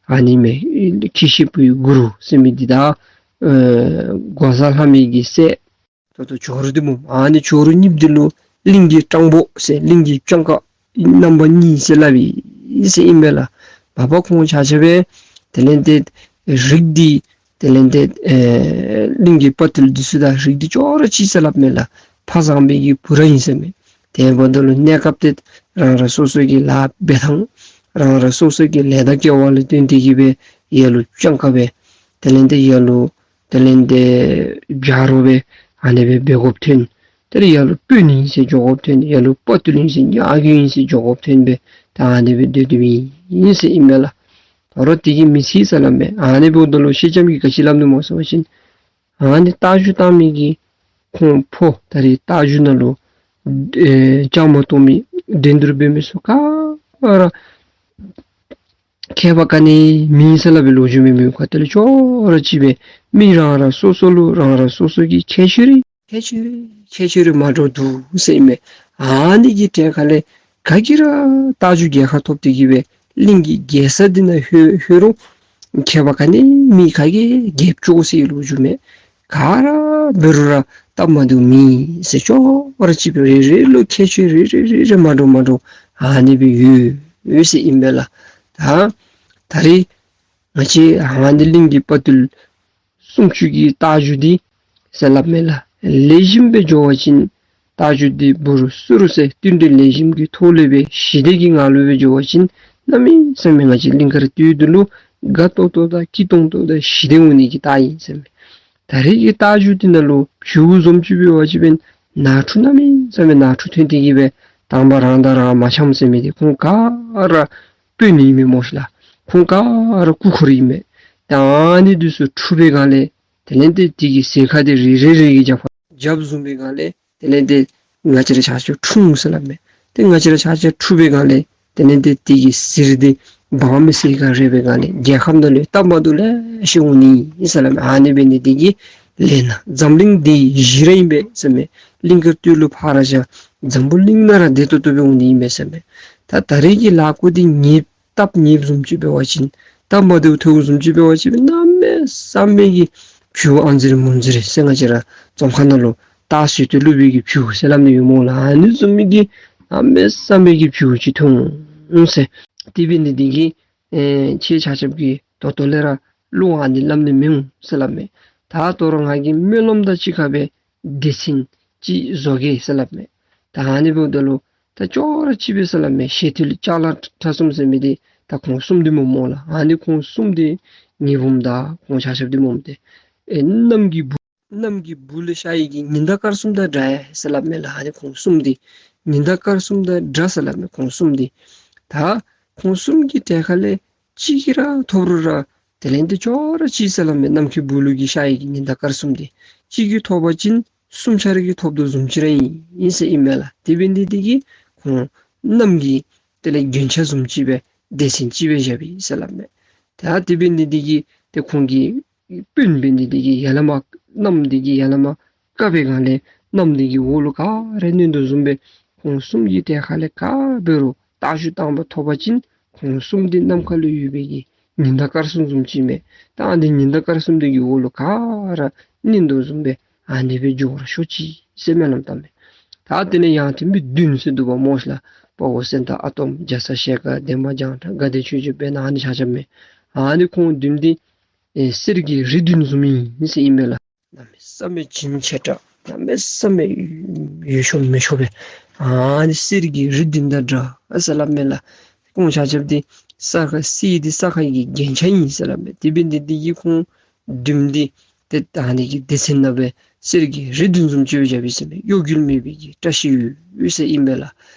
ཨ་ནི་མས། ཁྱི་ཤི་བུའི་གུ་རུ་ཟེར་མི་འདི་ད་ཨེ་འགོག་བཟའ་ལྷ་མོ་གི་སྲས། ད་ ད་ཇོ་རུ་འདི་སྨོ། ཨ་ནི་ཇོ་རུ་གཉིས་འདི་ལུ་གླིང་གི་སྤྲང་པོ་ཟེར་གླིང་གི་སྤྱང་ཀ་རྣམ་པ་གཉིས་ཟེར་སླབ་ཨིན་ཟེར་ཨིན་པས་ལགས། མ་པ་ཁོང་ཆ་ཁྱབ་སྦེ་དེ་ལས་ཏེ་རིགས་འདི་དེ་ལས་ཏེ་ཨེ་གླིང་གི་དཔའ་བརྟུལ་འདི་ཚུ་དང་རིགས་འདི་ཅོག་ར་གཅིག་ཟེར་སླབ་མས་ལགས། ཕ་བཟང་པོའི་གི་བུ་ར་ཨིན་ཟེར་མས། དེ་འབདཝ་ད་ལུ་གནས་སྐབས་ཏེ་རང་རང་སོ་སོ་གི་ལཱ་འབད་ཐངས་རང་རང་སོ་སོ་གི་ལས་དང་སྐལ་བ་ལུ་བརྟེན་ཏེ་གིས་སྦེ་ཡ་ལུ་སྤྱང་ཀ་སྦེ་དེ་ལས་ཏེ་ཡ་ལུ་དེ་ལས་ཏེ་བྱ་རོག་སྦེ་ཨ་ནི་སྦེ་འབད་དགོཔ་ཐོན། ད་རེས་ཡ་ལུ་དཔོན་ཨིན་ཟེར་འགྱོ་དགོཔ་ཐོན། ཡ་ལུ་དཔའ་བརྟུལ་ཨིན་ཟེར་ཉ་རྒོད་ཨིན་ཟེར་འགྱོ་དགོཔ་ཐོན་སྦེ་ད་ཨ་ནི་སྦེ་སྡོད་སྡོདཔ་ཨིན་ཟེར་ཨིན་པས་ལགས། ད་རུང་དེ་གིས་མི་ཚིག་ཟེར་སླབ་མས། ཨ་ནི་འབདཝ་ད་ལུ་ཤེས་ལྕམ་གྱིས་ག་ཅི་སླབ་ནུག་སྨོ་ཟེར་བ་ཅིན་ཨ་ནི་རྟ་རྒྱུག་བཏང་མི་གི་ཁོང་ཕོ་ད་རེས་རྟ་རྒྱུག་ནང་ལུ་ཨེ་བཅའ་མར་གཏོགས་མི་འགྲན་བསྡུར་འབད་མི་ཚུ་ག་ར་ཁྱད་པར་ག་ནི་མེད་ཟེར་སླབ་པའི་ལོ་རྒྱུས་མེན་མས། ག་ཏེ་ལས་ཅོག་ར་གཅིག་སྦེ་མི་རང་རང་སོ་སོ་ལུ་རང་རང་སོ་སོ་གི་ཁྱད་ཆོས་རེ་ཁྱད་ཆོས་རེ་ཁྱད་ཆོས་རེ་མ་འདྲཝ་འདུག་ཟེར་ཨིན་མས། ཨ་ནི་གི་གྲས་ཁ་ལས་ག་གིས་ར་རྟ་རྒྱུག་རྒྱལ་ཁ་ཐོབ་སྟེ་གིས་སྦེ་གླིང་གི་རྒྱལ་ས་འདི་ནང་ལྷོད་ལྷོད་རུང་ཁྱད་པར་ག་ནི་མེད། ག་གིས་རྒྱལ་བཅུག་ཟེར་བའི་ལོ་རྒྱུས་མེད། ག་ར་འབད་རུང་ར་སྟབས་མ་བདེཝ་མེད་ཟེར། ཅོག་ར་གཅིག་སྦེ་རེ་རེ་ལུ་ཁྱད་ཆོས་རེ་རེ་རེ་རེ་མ་འདྲཝ་མ་འདྲཝ་ཨ་ནི་སྦེ་ཡོད་ཡོད་ཟེར་ཨིན་པས་ལགས། ད་ད་རེས་ང་བཅས་ཨ་ནི་གླིང་གི་དཔའ་བརྟུལ་སུམ་ཅུ་གི་རྟ་རྒྱུག་འདི་ཟེར་སླབ་མས་ལགས། ལེགས་ཤོམ་སྦེ་འགྱོ་བ་ཅིན་རྟ་རྒྱུག་འདི་འབུ་རུ་སུ་རུ་ཟེར་བསྟུན་གྲོས་ལེགས་ཤོམ་གྱི་ཐོག་ལས་སྦེ་ཞི་བདེ་གི་ངང་ལུ་སྦེ་འགྱོ་བ་ཅིན་གནམ་མེད་ས་མེད་ང་བཅས་གླིང་དཀར་སྟོད་འདི་ལུ་དགའ་ཏོག་ཏོ་དང་སྐྱིད་ཏོང་ཏོ་དང་ཞི་བདེ་འོང་ནི་གི་རྟགས་ཨིན་ཟེར་མས། ད་རེས་ཀྱི་རྟ་རྒྱུག་འདི་ནང་ལུ་བྱུ་བཟུམ་ཅིག་འབད་བ་ཅིན་ནང་འཁྲུག་གནམ་མེད་ས་མེད་ནང་འཁྲུག་ཐོན་ཏེ་གིས་སྦེ་དང་པ་རང་དང་རང་མ་འཆམ་ཟེར་མི་འདི་ཁོང་ག་ར་དཔོན་ཨིན་མས་སྨོ་ཤིག་ལགས། ཁོང་ག་ར་སྐུ་འཁོར་ཨིན་མས། ད་ཨ་ནི་འདི་ཚུ་འཁྲུག་པའི་སྒང་ལས་དེ་ལས་ཏེ་དེ་གི་གཟེར་ཁ་འདི་རེ་རེ་རེ་གིས་རྒྱབ་རྒྱབ་བཟུང་པའི་སྒང་ལས་དེ་ལས་ཏེ་ང་བཅས་ར་ཆ་ཁྱབ་འཁྲུག་འོང་ཟེར་སླབ་མས། ཏེ་ང་བཅས་ར་ཆ་ཁྱབ་འཁྲུག་པའི་སྒང་ལས་དེ་ལས་ཏེ་དེ་གི་གཟེར་འདི་འབངས་མི་སེར་ག་ར་རེག་པའི་སྒང་ལས་རྒྱལ་ཁམས་ནང་ལུ་སྟབས་མ་བདེཝ་ལེ་ཤ་འོང་ནི་ཨིན་ཟེར་སླབ་མས། ཨ་ནི་འབད་ནི་འདི་གིས་ལས་ན་འཛམ་གླིང་འདི་བཞི་ར་ཨིན་པས་ཟེར་མས། གླིང་དཀར་སྟོད་ལུ་ཕར་བཞག་འཛམ་བུ་གླིང་ནང་ར་བདེ་ཏོག་ཏོ་སྦེ་འོང་ནི་ཨིན་པས་ཟེར་མས། ད་ད་རེས་ཀྱི་ལཱ་ཁག་འདི་ངེས་སྟབས་ངེས་བཟུམ་ཅིག་འབད་བ་ཅིན་སྟབས་མ་བདེཝ་ཐོན་བཟུམ་ཅིག་འབད་བ་ཅིན་གནམ་མེད་ས་མེད་ཀྱི་བྱུ་ཨ་ཛི་རེ་མུ་ཛི་རེ་ཟེར་ང་བཅས་ར་རྩོམ་ཁ་ནང་ལུ་སྟག་ཟེ་སྟོད་ལུ་སྦེ་གི་བྱུ་ཟེར་སླབ་ནི་ཡོད་སྨོ་ལགས། ཨ་ནི་བཟུམ་མའི་གི་གནམ་མེད་ས་མེད་ཀྱི་བྱུ་ཅིག་ཐོན་འོང་ཟེར། དེ་འབད་ནི་འདི་གིས་ཨེ་ཁྱེད་ཆ་ཁྱབ་ཀྱིས་ད་ལྟོ་ལས་ར་བློ་ཨ་ནི་ལམ་ནི་མི་འོང་ཟེར་སླབ་མས། ད་ད་རུང་ང་གིས་སྨོན་ལམ་དང་གཅིག་ཁར་སྦེ་སྡེ་ཚན་ཅིག་བཟོ་གེ་ཟེར་སླབ་མས། ད་ཨ་ནི་འབདཝ་ད་ལུ་ད་ཅོག་ར་གཅིག་སྦེ་ཟེར་སླབ་མས། ཞེ་ཐུལ་ལྕགས་ལ་ཁྲ་གསུམ་ཟེར་མི་འདི་ད་ཁོང་གསུམ་འདི་སྨོ་སྨོ་ལགས། ཨ་ནི་ཁོང་གསུམ་འདི་ངེས་འབུམ་དང་ཁོང་ཆ་ཁྱབ་འདི་སྨོ་སྟེ། ཨེ་གནམ་གྱི་སྦུག་གནམ་གྱི་སྦུག་ལས་ཤར་ཡི་གི་ཉི་ཟླ་སྐར་གསུམ་དང་འདྲ་ཡ་ཟེར་སླབ་མས་ལགས། ཨ་ནི་ཁོང་གསུམ་འདི་ཉི་ཟླ་སྐར་གསུམ་དང་འདྲ་ཟེར་སླབ་མས་ཁོང་གསུམ་འདི། ད་ཁོང་གསུམ་གྱི་གྲས་ཁ་ལས་གཅིག་གིས་ར་ཐོབ་རུང་ར་དེ་ལས་འདི་ཅོག་ར་གཅིག་ཟེར་སླབ་མས། གནམ་གྱི་སྦུག་ལུ་གི་ཤར་ཡི་གི་ཉི་ཟླ་སྐར་གསུམ་འདི་གཅིག་གིས་ཐོབ་པ་ཅིན་གསུམ་ཆ་ར་གིས་ཐོབ་དོ་བཟུམ་ཅིག་ར་ཨིན་ཨིན་ཟེར་ཨིན་མས་ལགས། དེ་འབད་ནི་འདི་གིས་ཁོང་གནམ་གྱི་དེ་ལས་རྒྱན་ཆ་བཟུམ་ཅིག་སྦེ་སྡེ་ཚན་ཅིག་སྦེ་བཞགཔ་ཨིན་ཟེར་སླབ་མས། ད་དེ་འབད་ནི་འདི་གིས་ཏེ་ཁོང་གི་དཔོན་འབད་ནི་འདི་གིས་ཡར་ལས་མར་གནམ་འདི་གིས་ཡར་ལས་མར་བཀབ་པའི་སྒང་ལས་གནམ་འདི་གི་འོག་ལུ་ག་ར་མནན་དོ་བཟུམ་སྦེ་ཁོང་གསུམ་གྱི་གྲས་ཁ་ལས་ག་འབད་རུང་རྟ་རྒྱུག་བཏང་པ་ཐོབ་པ་ཅིན་ཁོང་གསུམ་འདི་ནམ་མཁའ་ལུ་ཡོད་པའི་གི་ཉི་ཟླ་སྐར་གསུམ་བཟུམ་ཅིག་མས། ད་ཨ་ནི་ཉི་ཟླ་སྐར་གསུམ་འདི་གི་འོག་ལུ་ག་ར་མནན་དོ་བཟུམ་སྦེ་ཨ་ནི་སྦེ་འགྱོ་བར་ཤོག་ཅིག་ཟེར་སྨོན་ལམ་བཏབ་མས། ད་དེ་ལས་ཡང་ཐེངས་མི་བདུན་ཟེར་འདུག་པ་སྨོ་ཤིག་ལགས། དཔའ་བོ་སེང་སྟག་ཨ་དོམ་རྒྱ་ཚ་ཞལ་དཀར་འདན་མ་བྱང་ཁྲ་དགའ་བདེ་ཆོས་སྐྱོང་བེར་ནག་ཨ་ནི་ཆ་ཁྱབ་མས། ཨ་ནི་ཁོང་བདུན་འདི་ཨེ་གསེར་གྱི་རི་བདུན་བཟུམ་ཨིན་ཟེར་ཨིན་མས་ལགས། གནམ་མེད་ས་མེད་བྱིན་ཆེ་དྲགས་གནམ་མེད་ས་མེད་འོས་ཤོང་མི་ཤོང་སྦེ་ཨ་ནི་གསེར་གྱི་རི་བདུན་དང་འདྲ་ཟེར་སླབ་མས་ལགས། ཁོང་ཆ་ཁྱབ་འདི་ས་ཁ་གསེར་འདི་ས་ཁ་གི་རྒྱན་ཆ་ཨིན་ཟེར་སླབ་མས། དེ་འབད་ནི་འདི་གིས་ཁོང་བདུན་འདི་ཏེ་ད་ཨ་ནི་གི་སྡེ་ཚན་ནང་སྦེ་གསེར་གྱི་རི་བདུན་བཟུམ་ཅིག་སྦེ་བཞགཔ་ཨིན་ཟེར་མས། གཡོ་འགུལ་མེད་པའི་གི་བཀྲ་ཤིས་ཡུལ་ཟེར་ཨིན་པས་ལགས།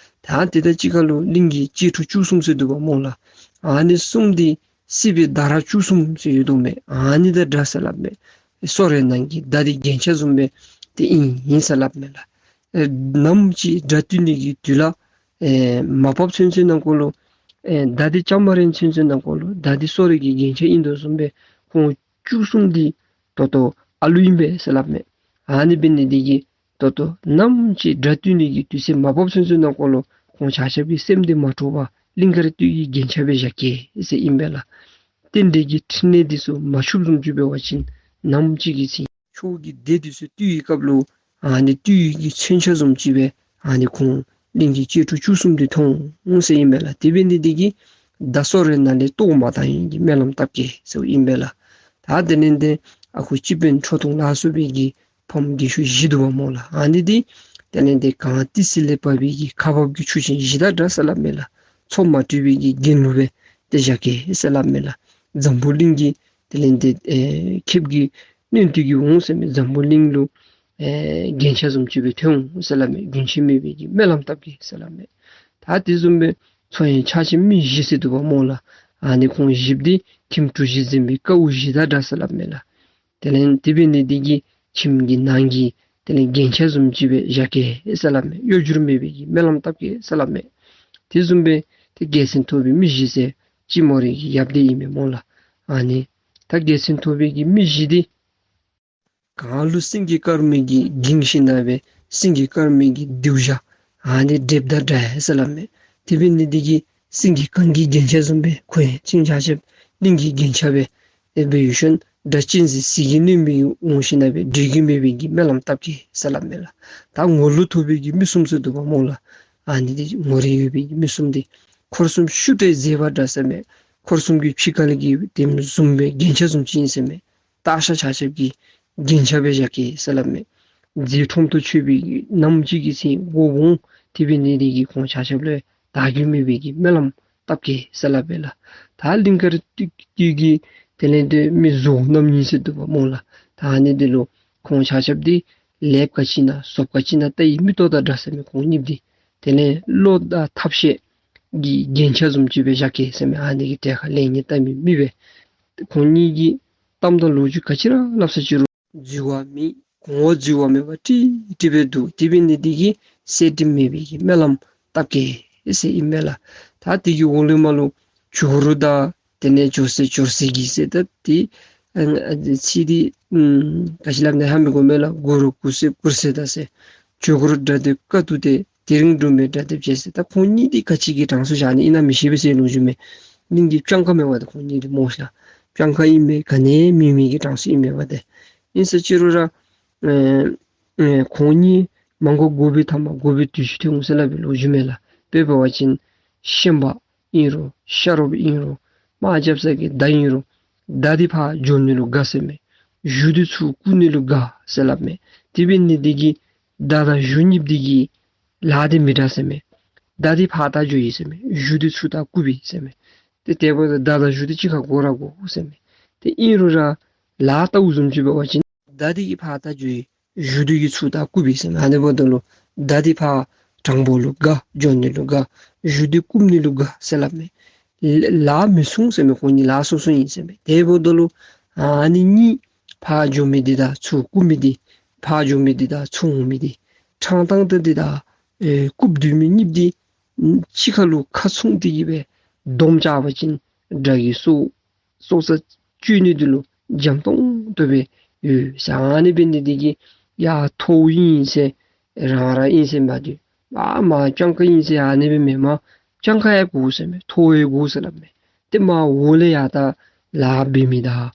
ད་དེ་དང་གཅིག་ཁར་ལུ་གླིང་གི་གཅེས་ཕྲུག་བཅུ་གསུམ་ཟེར་འདུག་པ་སྨོ་ལགས། ཨ་ནི་གསུམ་འདི་སྲིད་པའི་ཟླ་ར་བཅུ་གསུམ་ཟེར་ཡོད་དོ་མས། ཨ་ནི་དང་འདྲ་ཟེར་སླབ་མས། སོ་རེ་ནང་གི་ཟླ་འདི་རྒྱན་ཆ་བཟུམ་སྦེ་ཏེ་ཨིན་ཨིན་ཟེར་སླབ་མས་ལགས། ཨེ་ནམ་ཅིག་དགྲ་བཏུལ་ནི་གི་དུས་ལ་ཨེ་མ་བབས་ཚུན་ཚོད་ནང་འཁོད་ལུ་ཨེ་ཟླ་འདི་བཅའ་མར་རན་ཚུན་ཚོད་ནང་འཁོད་ལུ་ཟླ་འདི་སོ་རེ་གི་རྒྱན་ཆ་ཨིན་དོ་བཟུམ་སྦེ་ཁོང་བཅུ་གསུམ་འདི་ད་ལྟོ་ཨ་ལུ་ཨིན་པས་ཟེར་སླབ་མས། ཨ་ནི་འབད་ནི་འདི་གིས་ད་ལྟོ་ནམ་ཅིག་དགྲ་བཏུལ་ནི་གི་དུས་ཚོད་མ་བབས་ཚུན་ཚོད་ནང་འཁོད་ལུ་ཁོང་ཆ་ཁྱབ་ཀྱི་སེམས་འདི་མ་འཕྲོག་པར་གླིང་དཀར་སྟོད་ཀྱི་རྒྱན་ཆ་སྦེ་བཞག་གེ་ཟེར་ཨིན་པས་ལགས། རྟེན་འབྲེལ་གྱི་འཕྲིན་ལས་འདི་ཚུ་མ་འཆུགཔ་བཟུམ་ཅིག་འབད་བ་ཅིན་ནམ་ཅིག་གི་ཚེ་ཆོས་ཀྱི་སྡེ་འདི་ཚུ་བཏུལ་བའི་སྐབས་ལུ་ ཨ་ནི་བཏུལ་བའི་གི་མཚོན་ཆ་བཟུམ་ཅིག་སྦེ་ཨ་ནི་ཁོང་གླིང་གི་གཅེས་ཕྲུག་བཅུ་གསུམ་འདི་མཐོང་འོང་ཟེར་ཨིན་པས་ལགས། དེ་འབད་ནི་འདི་གིས་མདའ་སོ་རེ་ནང་ལས་ལྟོ་མ་བཏང་ཡི་གི་སྨོན་ལམ་བཏབ་གེ་ཟེར་ཨིན་པས་ལགས། ད་དེ་ལས་ཏེ་ཨ་ཁུ་སྤྱི་དཔོན་ཁྲོ་ཐུང་ལ་སོགས་པའི་གི་ཕམ་རྒས་ཤོས་བཞི་འདུག་པ་སྨོ་ལགས། ཨ་ནི་འདི་དེ་ལས་ཏེ་གངས་ཏི་སེ་ལས་བབས་པའི་གི་ཁ་འབབ་ཀྱི་ཆུ་ཆེན་བཞི་དང་འདྲ་ཟེར་སླབ་མས་ལགས། མཚོ་མ་དྲོས་པའི་གི་རྒྱན་ལུ་སྦེ་ཏེ་བཞག་གེ་ཟེར་སླབ་མས་ལགས། འཛམ་བུ་གླིང་གི་དེ་ལས་ཏེ་ཨེ་ཁེབས་ཀྱི་སྣོད་དུ་གི་འོང་ཟེར་མས། འཛམ་བུ་གླིང་ལུ་ཨེ་རྒྱན་ཆ་བཟུམ་ཅིག་སྦེ་ཐོན་འོང་ཟེར་སླབ་མས། རྒྱུན་ཆད་མེད་པའི་གི་སྨོན་ལམ་བཏབ་གེ་ཟེར་སླབ་མས། ད་དེ་བཟུམ་སྦེ་མཚོ་ཡང་ཆགས་ཆེན་མི་བཞི་ཟེར་འདུག་པ་སྨོ་ལགས། ཨ་ནི་ཁོང་བཞི་པོ་འདི་ཁྱིམ་གྲུ་བཞི་འཛིན་པའི་ཀཝ་བཞི་དང་འདྲ་ཟེར་སླབ་མས་ལགས། དེ་ལས་དེ་འབད་ནི་འདི་གིས་ཁྱིམ་གྱི་ནང་གི་དེ་ལས་རྒྱན་ཆ་བཟུམ་ཅིག་སྦེ་བཞག་གེ་ཟེར་སླབ་མས། གཡོ་སྒྱུ་མེད་པའི་གི་སྨོན་ལམ་བཏབ་གེ་ཟེར་སླབ་མས། དེ་བཟུམ་སྦེ་ཏེ་རྒྱལ་མཚན་ཐོབ་པའི་མི་བཞི་ཟེར་སྤྱི་མོ་རའི་གི་ཡབ་འདི་ཨིན་མས་སྨོ་ལགས། ཨ་ནི་ད་རྒྱལ་མཚན་ཐོབ་པའི་གི་མི་བཞི་འདི་གངས་ལུ་སེང་གེ་དཀར་མོའི་གི་འགྱིང་ཤིང་ནང་སྦེ་སེང་གེ་དཀར་མོའི་གི་རྡེའུ་ཞྭ་ཨ་ནི་སྒྲིལཝ་དང་འདྲ་ཟེར་སླབ་མས། དེ་འབད་ནི་འདི་གིས་སེང་གེ་གངས་ཀྱི་རྒྱན་ཆ་བཟུམ་སྦེ་ཁོ་ཡང་ཁྱིམ་ཆ་ཁྱབ་གླིང་གི་རྒྱན་ཆ་སྦེ་ཨེ་འབད་ཡོད་ཤོང་། སྒྲ་གཅན་གཟན་ཟིལ་གྱིས་གནོན་མི་འོང་ཞིནམ་ལས་འབྲལ་རྒྱུ་མེད་པའི་གི་སྨོན་ལམ་བཏབ་གེ་ཟེར་སླབ་མས་ལགས། ད་ངོ་ལུ་ཐོབ་པའི་གི་མི་གསུམ་ཟེར་འདུག་པ་སྨོ་ལགས། ཨ་ནི་འདི་ངོ་རིས་ཡོད་པའི་གི་མི་གསུམ་འདི་འཁོར་གསུམ་ཤུགས་དྲག་མཛེས་པ་འདྲ་ཟེར་མས། འཁོར་གསུམ་གྱི་ཕྱི་ཁ་ལས་ཀྱི་དེ་བཟུམ་སྦེ་རྒྱན་ཆ་བཟུམ་ཅིག་ཨིན་ཟེར་མས། སྟག་ཤར་ཆ་ཁྱབ་ཀྱི་རྒྱན་ཆ་སྦེ་བཞག་གེ་ཟེར་སླབ་མས། མཛེས་ཁྲོམ་དུ་ཆུད་པའི་གི་ནམ་ཅིག་གི་ཚེ་དགོཔ་འོང་། དེ་འབད་ནི་འདི་གིས་ཁོང་ཆ་ཁྱབ་ལུ་དག་རྒྱུ་མེད་པའི་གི་སྨོན་ལམ་བཏབ་གེ་ཟེར་སླབ་པས་ལགས། ད་གླིང་དཀར་སྟོད་ཀྱི་གི་དེ་ལས་ཏེ་མི་བཟོ་རྣམ་གཉིས་ཟེར་འདུག་པ་སྨོ་ལགས། ད་ཨ་ནི་འདི་ལུ་ཁོང་ཆ་ཁྱབ་འདི་ལེབ་ག་ཅི་ན་སོབ་ག་ཅི་ན་བལྟ་བའི་མིག་ཏོ་དང་འདྲ་ཟེར་མས། ཁོང་གཉིས་འདི་དེ་ལས་བློ་དང་ཐབས་ཤེས་ཀྱི་རྒྱན་ཆ་བཟུམ་ཅིག་སྦེ་བཞག་གེ་ཟེར་མས། ཨ་ནི་གི་གྲལ་ཁར་ལེགས་ཉེས་བལྟ་མི་མི་སྦེ། ཁོང་གཉིས་ཀྱིས་གཏམ་དང་ལོ་རྒྱུས་ག་ཅི་ར་སླབ་ས་ཅི་རུང་འཛོལ་བ་མེད། གོང་འོག་འཛོལ་བ་མེད་པར་ཀྲིག་ཀྲི་སྦེ་འདུག། དེ་འབད་ནི་འདི་གིས་གསལ་སྒྲིབ་མེད་པའི་གི་སྨོན་ལམ་བཏབ་གེ་ཟེར་ཨིན་མས་ལགས། ད་དེ་གི་འོག་ལས་མར་ལུ་ཇོ་རུ་དང་དེ་ལས་ཇོ་སྲས་ཇོ་སྲས་ཀྱི་ཟེར་ད་དེ་ཨ་ཨ་ཚིག་འདི་ཨམ་ག་ཅི་སླབ་ནི་ཧ་མི་གོ་མས་ལགས། གུ་རུ་གུ་སྲས་གུར་སྲས་དང་ཟེར། ཇོ་གུར་དགྲ་འདེབས་དཀའ་ཐུབ་སྟེ། དེ་རིང་སྒྲོལ་མའི་དགྲ་འདེབས་བྱེད་ཟེར། ད་ཁོང་གཉིས་འདི་ག་ཅི་གི་གྲངས་སུ་བཞག་ནི་ཨིན་ན་མི་ཤེས་པས་ཟེར་ལོ་རྒྱུས་མས། གླིང་གི་སྤྱང་ཀ་མས་པ་ཏེ་ཁོང་གཉིས་འདི་སྨོ་ཤ། སྤྱང་ཀ་ཨིན་མས། ག་ནི་མེད་མི་གི་གྲངས་སུ་ཨིན་མས་པ་ཏེ། ཨིན་ས་ཅི་རུང་ར་ཨེ་ཨེ་ཁོང་གཉིས་མ་འགོར་འགོ་པའི་ཐ་མ་འགོ་པའི་དུས་ཅིག་ཐོན་འོང་ཟེར་སླབ་པའི་ལོ་རྒྱུས་མས་ལགས། དཔེ་འབད་བ་ཅིན་ཤན་པ་ཨིན་རུང་ཤ་རོགསཔ་ཨིན་རུང་དམག་རྐྱབ་ས་གི་མདའ་ཨིན་རུང་མདའ་འདི་ཕར་འགྱོ་ནི་ལུ་དགའ་ཟེར་མས། གཞུ་འདི་ཚུར་བརྐུ་ནི་ལུ་དགའ་ཟེར་སླབ་མས། དེ་འབད་ནི་འདི་གིས་མདའ་དང་གཞུ་གཉིསཔོ་འདི་གི་ལཱ་འདི་མི་འདྲ་ཟེར་མས། མདའ་འདི་ཕར་ད་འགྱོཝ་ཨིན་ཟེར་མས། གཞུ་འདི་ཚུར་ད་བརྐུཝ་ཨིན་ཟེར་མས། ཏེ་དེ་འབདཝ་ད་མདའ་དང་གཞུ་འདི་གཅིག་ཁར་དགོ་ར་དགོ་ཟེར་མས། ཏེ་ཨིན་རུང་ར་ལཱ་ལྟཝ་བཟུམ་ཅིག་འབད་བ་ཅིན་མདའ་འདི་གིས་ཕར་ད་འགྱོཝ་ཨིན། གཞུ་འདི་གིས་ཚུར་ད་བརྐུཝ་ཨིན་ཟེར་མས། ཨ་ནི་འབདཝ་ད་ལུ་མདའ་འདི་ཕར་དྲང་པོ་ལུ་དགའ། འགྱོ་ནི་ལུ་དགའ། གཞུ་འདི་བརྐུ་ནི་ལུ་དགའ་ཟེར་སླབ་མས། ལ་ལཱ་མི་མཚུངས་ཟེར་མས། ཁོང་གཉིས་ལཱ་སོ་སོ་ཨིན་ཟེར་མས། དེ་འབདཝ་ད་ལུ་ཨ་ནི་གཉིས་ཕར་འགྱོ་མི་འདི་དང་ཚུར་བརྐུ་མི་འདི་ཕར་འགྱོ་མི་འདི་དང་ཚུར་འོང་མི་འདི་ཕྲང་ཏང་ཏ་འདི་དང་ཨེ་རྐུབ་བསྡུ་མི་གཉིསཔོ་འདི་གཅིག་ཁར་ལུ་ཁ་མཚུངས་ཏེ་གི་སྦེ་སྡོམ་རྐྱབ་པ་ཅིན་དགྲ་གི་སྲོག་སྲོག་རྩ་གཅོད་ནི་འདི་ལུ་འཇམ་ཏོང་ཏོ་སྦེ་ཡོད་ཟེར། ཨ་ནི་འབད་ནི་འདི་གིས་ཡ་མཐོཝ་ཨིན་ཟེར་རང་ར་ཨིན་ཟེར་མ་འདི་ཨ་མ་སྤྱང་ཀ་ཨིན་ཟེར་ཨ་ནི་སྦེ་མེན་མས། སྤྱང་ཀ་ཡང་དགོ་ཟེར་མས། མཐོ་བ་ཡང་དགོ་ཟེར་སླབ་མས། ཏེ་མར་འོག་ལས་ཡར་ད་ལཱ་འབད་མི་དང་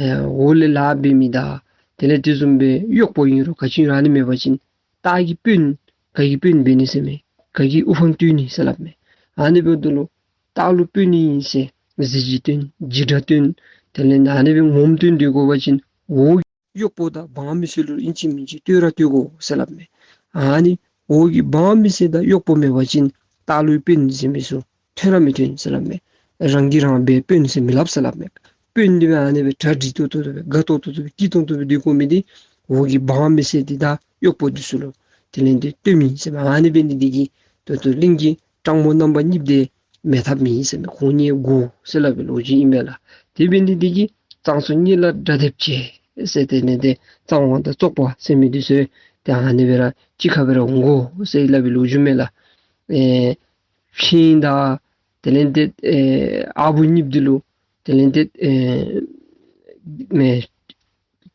ཨེ་འོག་ལས་ལཱ་འབད་མི་དང་དེ་ལས་དེ་བཟུམ་སྦེ་གཡོགཔོ་ཨིན་རུང་ག་ཅི་ཨིན་རུང་ཨ་ནི་མེད་པ་ཅིན་སྟག་གི་དཔོན་ག་གི་དཔོན་འབད་ནི་ཟེར་མས། ག་གི་དབུ་འཕང་བསྟོད་ནི་ཟེར་སླབ་མས། ཨ་ནི་འབདཝ་ད་ལུ་སྟག་ལུ་དཔོན་ཨིན་ཟེར་གཟི་བརྗིད་སྟོན་འཇིགས་སྐྲག་སྟོན་དེ་ལས་ཨ་ནི་སྦེ་ངོམ་སྟོན་སྡོད་དགོ་པ་ཅིན་འོག་གཡོགཔོ་དང་འབངས་མི་སེར་ལུ་ཨིན་ཅི་མིན་ཅི་བསྟོད་ར་བསྟོད་དགོ་ཟེར་སླབ་མས། ཨ་ནི་འོག་གི་འབངས་མི་སེར་དང་གཡོགཔོ་མེད་པ་ཅིན་སྟག་ལུ་དཔོན་ཟེར་མི་ཚུ་ཐོན་ར་མི་ཐོན་ཟེར་སླབ་མས། རང་གིས་རང་འབད་དཔོན་ཟེར་མི་སླབ་ཟེར་སླབ་མས། དཔོན་འདི་སྦེ་ཨ་ནི་སྦེ་གྲ་སྒྲིག་ཏོག་ཏོ་སྦེ་དགའ་ཏོག་ཏོ་སྦེ་སྐྱིད་ཏོང་ཏོ་སྦེ་སྡོད་དགོ་མི་འདི་འོག་གི་འབངས་མི་སེར་འདི་དང་གཡོགཔོ་འདི་ཚུ་ལུ་དེ་ལས་འདི་བསྟོད་མི་ཟེར་མས། ཨ་ནི་འབད་ནི་འདི་གིས་ད་ལྟོ་གླིང་གི་སྤྲང་པོ་རྣམ་པ་གཉིསཔོ་འདི་མེད་ཐབས་མེད་ཟེར་མས། ཁོང་གཉིས་དགོ་ཟེར་སླབ་པའི་ལོ་རྒྱུས་ཨིན་མས་ལགས། དེ་འབད་ནི་འདི་གིས་གཙང་ཚོ་གཉིས་ལ་དགྲ་འདེབས་བྱེད་ཟེར་དེ་ལས་འདི་གཙང་དབང་དང་བཙོག་པ་ཟེར་མི་འདི་ཚུ་ཏེ་ཨ་ནི་སྦེ་ར་གཅིག་ཁར་སྦེ་ར་འོང་དགོ་ཟེར་སླབ་པའི་ལོ་རྒྱུས་མས་ལགས། ཨེ་ཕིང་དང་དེ་ལས་འདི་ཨེ་ཨ་བུ་གཉིསཔོ་འདི་ལུ་དེ་ལས་འདི་ཨེ་མེ་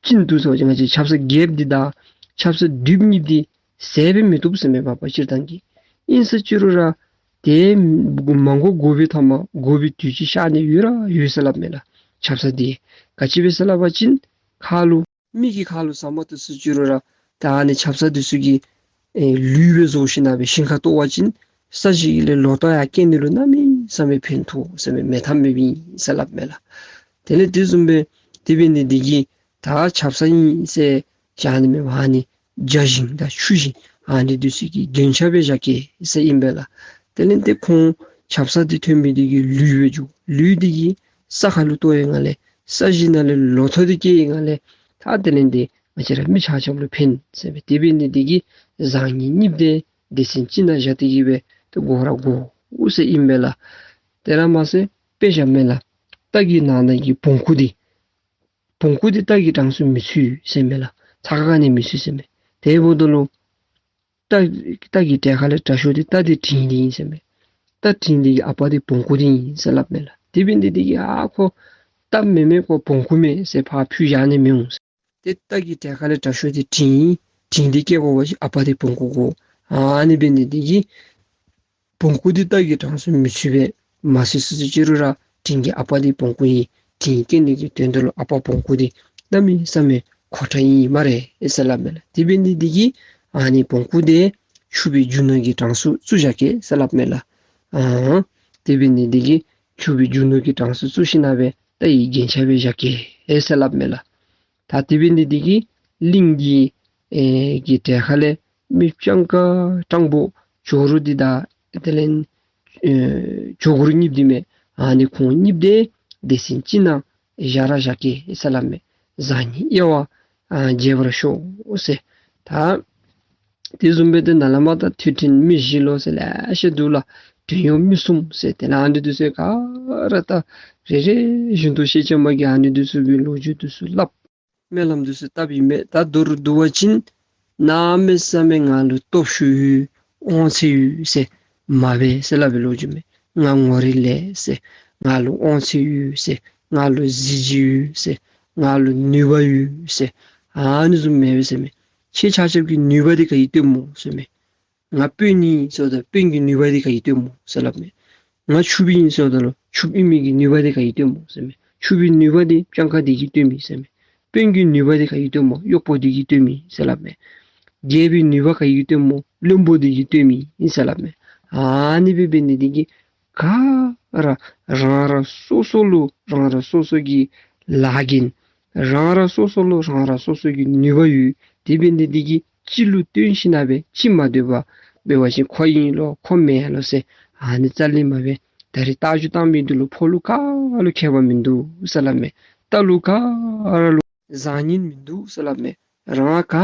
གཅིན་བཏུབ་ཟེར་བ་ཅིན་ང་བཅས་ཆབ་གསང་རྒྱལཔོ་འདི་དང་ཆབ་གསང་བདུདཔོ་གཉིསཔོ་འདི་ཟེར་སྦེ་མི་བཏུབ་ཟེར་མས་པ་སྤྱིར་བཏང་གི། ཨིན་ས་ཅི་རུང་ར་ཏེ་མ་འགོར་འགོ་པའི་ཐ་མ་འགོ་པའི་དུས་ཅིག་ཤར་ནི་ཡོད་ར་ཡོད་ཟེར་སླབ་མས་ལགས། ཆབ་གསང་འདི་ག་ཅི་སྦེ་ཟེར་སླབ་པ་ཅིན་ཁ་ལུ་མི་གི་ཁ་ལུ་ཟ་མ་བཏུབ་ས་ཅི་རུང་ར་ ད་ཨ་ནི་ཆབ་གསང་འདི་ཚུ་གི་ཨེ་ལུད་སྦེ་བཟོ་ཞིན་ན་སྦེ་ཞིང་ཁར་གཏོར་བ་ཅིན་ས་གཞི་ལས་ལོ་ཐོག་ཡར་སྐྱེ་ནི་ལུ་གནམ་མེད་ས་མེད་ཕན་ཐོགས་ཟེར་མས། མེད་ཐབས་མེདཔ་ཨིན་ཟེར་སླབ་མས་ལགས། དེ་ལས་དེ་བཟུམ་སྦེ་དེ་འབད་ནི་འདི་གིས་ད་ཆབ་གསང་ཨིན་ཟེར་བཞག་ནི་མེད་པར་ཨ་ནི་བྱ་ཞིང་དང་ཆུ་ཞིང་ཨ་ནི་འདི་ཚུ་གི་རྒྱན་ཆ་སྦེ་བཞག་གེ་ཟེར་ཨིན་པས་ལགས། དེ་ལས་དེ་ཁོང་ཆབ་གསང་འདི་ཐོན་མི་འདི་གི་ལུད་སྦེ་འགྱོ། ལུད་འདི་གིས་ས་ཁར་ལུ་གཏོར་བའི་སྒང་ལས་ས་གཞི་ནང་ལས་ལོ་ཐོག་འདི་སྐྱེ་བའི་སྒང་ལས་ད་དེ་ལས་དེ་ང་བཅས་ར་མི་ཆ་ཁྱབ་ལུ་ཕན་ཟེར་མས། དེ་འབད་ནི་འདི་གིས་བཟང་ངན་གཉིས་དེ་སྡེ་ཚན་གཅིག་ནང་བཞག་སྟེ་གི་སྦེ་དེ་དགོ་ར་དགོ་ཟེར་ཨིན་པས་ལགས། དེ་ར་མ་ཚད་དཔེ་བཞག་མས་ལགས། རྟ་གི་ནང་ན་གི་བོང་ཀུ་འདི་བོང་ཀུ་འདི་རྟ་གི་གྲངས་སུ་མི་ཚུད་ཟེར་མས་ལགས། ཚ་ཁ་ཁ་ནི་མི་ཚུད་ཟེར་མས། དེ་འབདཝ་ད་ལུ་རྟ་རྟ་གི་གྲལ་ཁ་ལས་དྲག་ཤོས་འདི་རྟ་འདི་དྲེལ་འདི་ཨིན་ཟེར་མས། རྟ་དྲེལ་འདི་གི་ཨ་པ་འདི་བོང་ཀུ་འདི་ཨིན་ཟེར་སླབ་མས་ལགས། དེ་འབད་ནི་འདི་གིས་ཨ་ཁོ་རྟ་མེན་མས་ཁོ་བོང་ཀུ་མས་ཟེར་ཕར་ཕུད་བཞག་ནི་མི་འོང་ཟེར། ཏེ་རྟ་གི་གྲལ་ཁ་ལས་དྲག་ཤོས་འདི་དྲེལ་ཨིན། དྲེལ་འདི་སྐྱེ་དགོ་པ་ཅིན་ཨ་པ་འདི་བོང་ཀུ་དགོ། ཨ་ནི་འབད་ནི་འདི་གིས་བོང་ཀུ་འདི་རྟ་གི་གྲངས་སུ་མི་ཚུད་པས། མ་ཚུད་ཚུད་ཅི་རུང་ར་དྲེལ་གྱི་ཨ་པ་འདི་བོང་ཀུ་ཨིན། དྲེལ་སྐྱེ་ནི་གི་དོན་དག་ལུ་ཨ་པ་བོང་ཀུ་འདི་གནམ་མེད་ས་མེད་མཁོ་དྲགས་ཨིན་སྨ་རེ་ཟེར་སླབ་མས་ལགས། དེ་འབད་ནི་འདི་གིས་ཨ་ནི་བོང་ཀུ་འདི་ཕྱུག་པའི་རྒྱུ་ནོར་གྱི་གྲངས་སུ་བཙུགས་བཞག་གེ་ཟེར་སླབ་མས་ལགས། ཨ་དེ་འབད་ནི་འདི་གིས་ཕྱུག་པའི་རྒྱུ་ནོར་གྱི་གྲངས་སུ་བཙུགས་ཞིན་ན་སྦེ་རྟ་ཡི་རྒྱན་ཆ་སྦེ་བཞག་གེ་ཟེར་སླབ་མས་ལགས། ད་དེ་འབད་ནི་འདི་གིས་གླིང་གི་ཨེ་གི་གྲལ་ཁ་ལས་མི་སྤྱང་ཀ་སྤྲང་པོ་ཇོ་རུ་འདི་དང་དེ་ལས་ཨེ་ཇོ་གུར་གཉིས་འདི་མས། ཨ་ནི་ཁོང་གཉིས་དེ་སྡེ་ཚན་གཅིག་ནང་བཞག་ར་བཞག་གེ་ཟེར་སླབ་མས། བཟང་ངན་དབྱེ་བ་ཨ་འབྱེད་པར་ཤོག་ཟེར། ད་དེ་བཟུམ་སྦེ་ཏེ་ནཱ་ལས་མར་ད་ཐོས་ཁྲིམས་མི་བཞི་ལོ་ཟེར་ལེ་ཤ་འདུག་ལགས། བྲན་གཡོག་མི་གསུམ་ཟེར་དེ་ལས་ཨ་ནི་འདི་ཚུ་ག་ར་ད་རེ་རེ་བཞིན་དུ་སེང་ལྕམ་མ་གིས་ཨ་ནི་འདི་ཚུ་གི་ལོ་རྒྱུས་འདི་ཚུ་སླབ། སྨོན་ལམ་འདི་ཚུ་བཏབ་ཨིན་མས། ད་མདོར་བསྡུ་བ་ཅིན་གནམ་མེད་ས་མེད་ང་ལུ་སྟོབས་ཤུགས་ཡོད་དབང་ཚད་ཡོད་ཟེར་མ་འབད་ཟེར་སླབ་པའི་ལོ་རྒྱུས་མས། ང་ངོ་རིས་ལེགས་ཟེར་ང་ལུ་དབང་ཚད་ཡོད་ཟེར་ང་ལུ་གཟི་བརྗིད་ཡོད་ཟེར་ང་ལུ་ནུས་པ་ཡོད་ཟེར་ཨ་ནི་བཟུམ་མེན་པས་ཟེར་མས། ཁྱེད་ཆ་ཁྱབ་ཀྱི་ནུས་པ་འདི་ག་གིས་སྟོནམ་སྨོ་ཟེར་མས། ང་དཔོན་ཨིན་ཟེརཝ་ད་དཔོན་གྱི་ནུས་པ་འདི་ག་གིས་སྟོནམ་སྨོ་ཟེར་སླབ་མས། ང་ཕྱུགཔོ་ཨིན་ཟེརཝ་ད་ལུ་ཕྱུགཔོ་ཨིན་མི་གི་ནུས་པ་འདི་ག་གིས་སྟོནམ་སྨོ་ཟེར་མས། ཕྱུགཔོའི་ནུས་པ་འདི་སྤྱང་ཀ་འདི་གིས་སྟོནམ་ཨིན་ཟེར་མས། དཔོན་གྱི་ནུས་པ་འདི་ག་གིས་སྟོནམ་སྨོ་གཡོགཔོ་འདི་གིས་སྟོནམ་ཨིན་ཟེར་སླབ་མས། རྒྱལཔོའི་ནུས་པ་ག་གིས་སྟོནམ་སྨོ་བློན་པོ་འདི་གིས་སྟོནམ་ཨིན་ཟེར་སླབ་མས། ཨ་ནི་སྦེ་འབད་ནི་འདི་གིས་ག་ར་རང་རང་སོ་སོ་ལུ་རང་རང་སོ་སོ་གི་ལཱ་འགན་རང་རང་སོ་སོ་ལུ་རང་རང་སོ་སོ་གི་ནུས་པ་ཡོད། དེ་འབད་ནི་འདི་གིས་གཅིག་ལུ་བསྟུན་ཞིན་ན་སྦེ་གཅིག་མ་སྡོད་པར་འབད་བ་ཅིན་ཁོ་ཨིན་ལོ་ཁོ་མེན་ལོ་ཟེར་ཨ་ནི་རྩ་ལས་མ་འབད། ད་རིས་རྟ་རྒྱུག་བཏང་མི་འདི་ལུ་ཕོ་ལུ་ག་ལུ་ཁྱད་པར་མིན་འདུག་ཟེར་སླབ་མས། རྟ་ལུ་ག་ར་ལུ་བཟང་ངན་མིན་འདུག་ཟེར་སླབ་མས། རང་ག་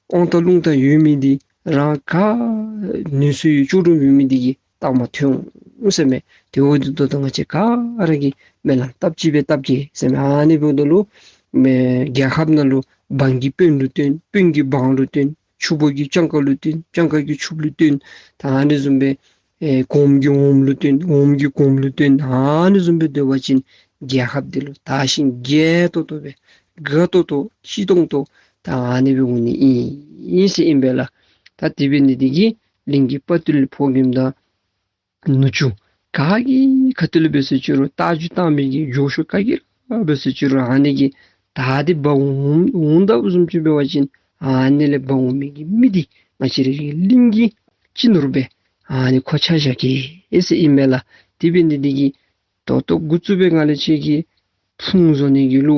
དབང་ཐང་རླུང་རྟ་ཡོད་མི་འདི་རང་ག་ནུས་ཤུགས་ཡོད་ལྕོགས་གྲུབ་ཡོད་མི་འདི་གིས་བཏང་མ་ཐོན་འོང་ཟེར་མས། དེ་འབདཝ་ད་ད་ལྟོ་ང་བཅས་ག་ར་གིས་སྨོན་ལམ་བཏབ་ཅི་སྦེ་བཏབ་གེ་ཟེར་མས། ཨ་ནི་འབདཝ་ད་ལུ་མེན་རྒྱལ་ཁབ་ནང་ལུ་འབངས་ཀྱིས་དཔོན་ལུ་བསྟེན། དཔོན་གྱིས་འབངས་ལུ་བསྟེན། ཕྱུགཔོ་གིས་སྤྱང་ཀ་ལུ་བསྟེན། སྤྱང་ཀ་གིས་ཕྱུགཔོ་ལུ་བསྟེན། ད་ཨ་ནི་བཟུམ་སྦེ་ཨེ་གོངམ་གིས་འོགམ་ལུ་བསྟེན། འོགམ་གིས་གོངམ་ལུ་བསྟེན། ཨ་ནི་བཟུམ་སྦེ་སྡོད་པ་ཅིན་རྒྱལ་ཁབ་འདི་ལུ་དར་ཞིང་རྒྱས་ཏོག་ཏོ་སྦེ་དགའ་ཏོག་ཏོ་སྐྱིད་ཏོང་ཏོ་ད་ཨ་ནི་སྦེ་འོང་ནི་ཨིན་ཟེར་ཨིན་པས་ལགས། ད་དེ་འབད་ནི་འདི་གིས་གླིང་གི་དཔའ་བརྟུལ་ཕོ་རྒནམ་དང་ནུ་གཅུང་ག་གི་ཁ་ཐུག་ལས་འབད་སོང་ཅི་རུང་རྟ་རྒྱུག་བཏང་མི་གི་མགྱོགས་ཤོས་ག་གི་ར་འབད་སོང་ཅི་རུང་ཨ་ནི་གིས་ད་འདི་འབག་འོང་འོང་ད་བཟུམ་ཅིག་འབད་བ་ཅིན་ཨ་ནི་ལས་འབག་འོང་མི་གི་མི་འདི་ང་བཅས་རའི་གླིང་གི་སྤྱི་ནོར་སྦེ་ཨ་ནི་ཁོ་ཆ་བཞག་གེ་ཟེར་ཨིན་པས་ལགས། དེ་འབད་ནི་འདི་གིས་ད་ལྟོ་འགོ་བཙུགས་པའི་སྒང་ལས་ཁྱེད་ཀྱིས་ཕུང་བཟོ་ནི་གི་བློ་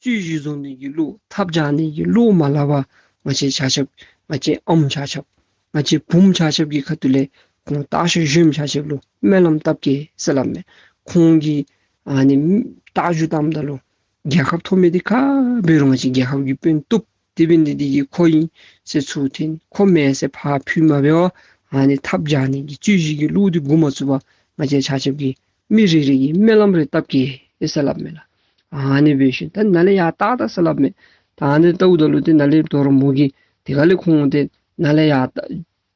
རྩོད་གཞི་བཟོ་ནི་གི་བློ་ཐབས་རྒྱག་ནི་གི་བློ་མ་སླབ་པར་ང་བཅས་ཆ་ཁྱབ་ང་བཅས་ཨམ་ཆ་ཁྱབ་ང་བཅས་བུམོ་ཆ་ཁྱབ་ཀྱི་ཁ་ཐུག་ལས་ཁོང་རྟ་ཤོག་གཞོནམ་ཆ་ཁྱབ་ལུ་སྨོན་ལམ་བཏབ་གེ་ཟེར་སླབ་མས། ཁོང་གིས་ཨ་ནི་རྟ་རྒྱུག་བཏངམ་ད་ལུ་རྒྱལ་ཁ་ཐོབ་མི་འདི་ག་འབད་རུང་ང་བཅས་རྒྱལ་ཁབ་ཀྱི་དཔོན་བཏུབ། དེ་འབད་ནི་འདི་གིས་ཁོ་ཨིན་ཟེར་ཚུར་འཐེན་ཁོ་མེན་ཟེར་ཕར་ཕུད་མ་འབད་བར་ཨ་ནི་ཐབས་རྒྱག་ནི་གི་རྩོད་གཞི་གི་བློ་འདི་འགོ་མ་བཙུགས་པར་ང་བཅས་ཆ་ཁྱབ་ཀྱིས་མི་རེ་རེ་གིས་སྨོན་ལམ་རེ་བཏབ་གེ་ཟེར་སླབ་མས་ལགས། ཨ་ནི་འབད་ཞིནམ་ད་ནཱ་ལས་ཡར་བལྟ་ད་ཟེར་སླབ་མས། ད་ཨ་ནི་བལྟཝ་ད་ལུ་ཏེ་ནཱ་ལས་དོ་རུང་མོ་གིས་དེ་ཁ་ལས་ཁོང་ཏེ་ནཱ་ལས་ཡར་བལྟ་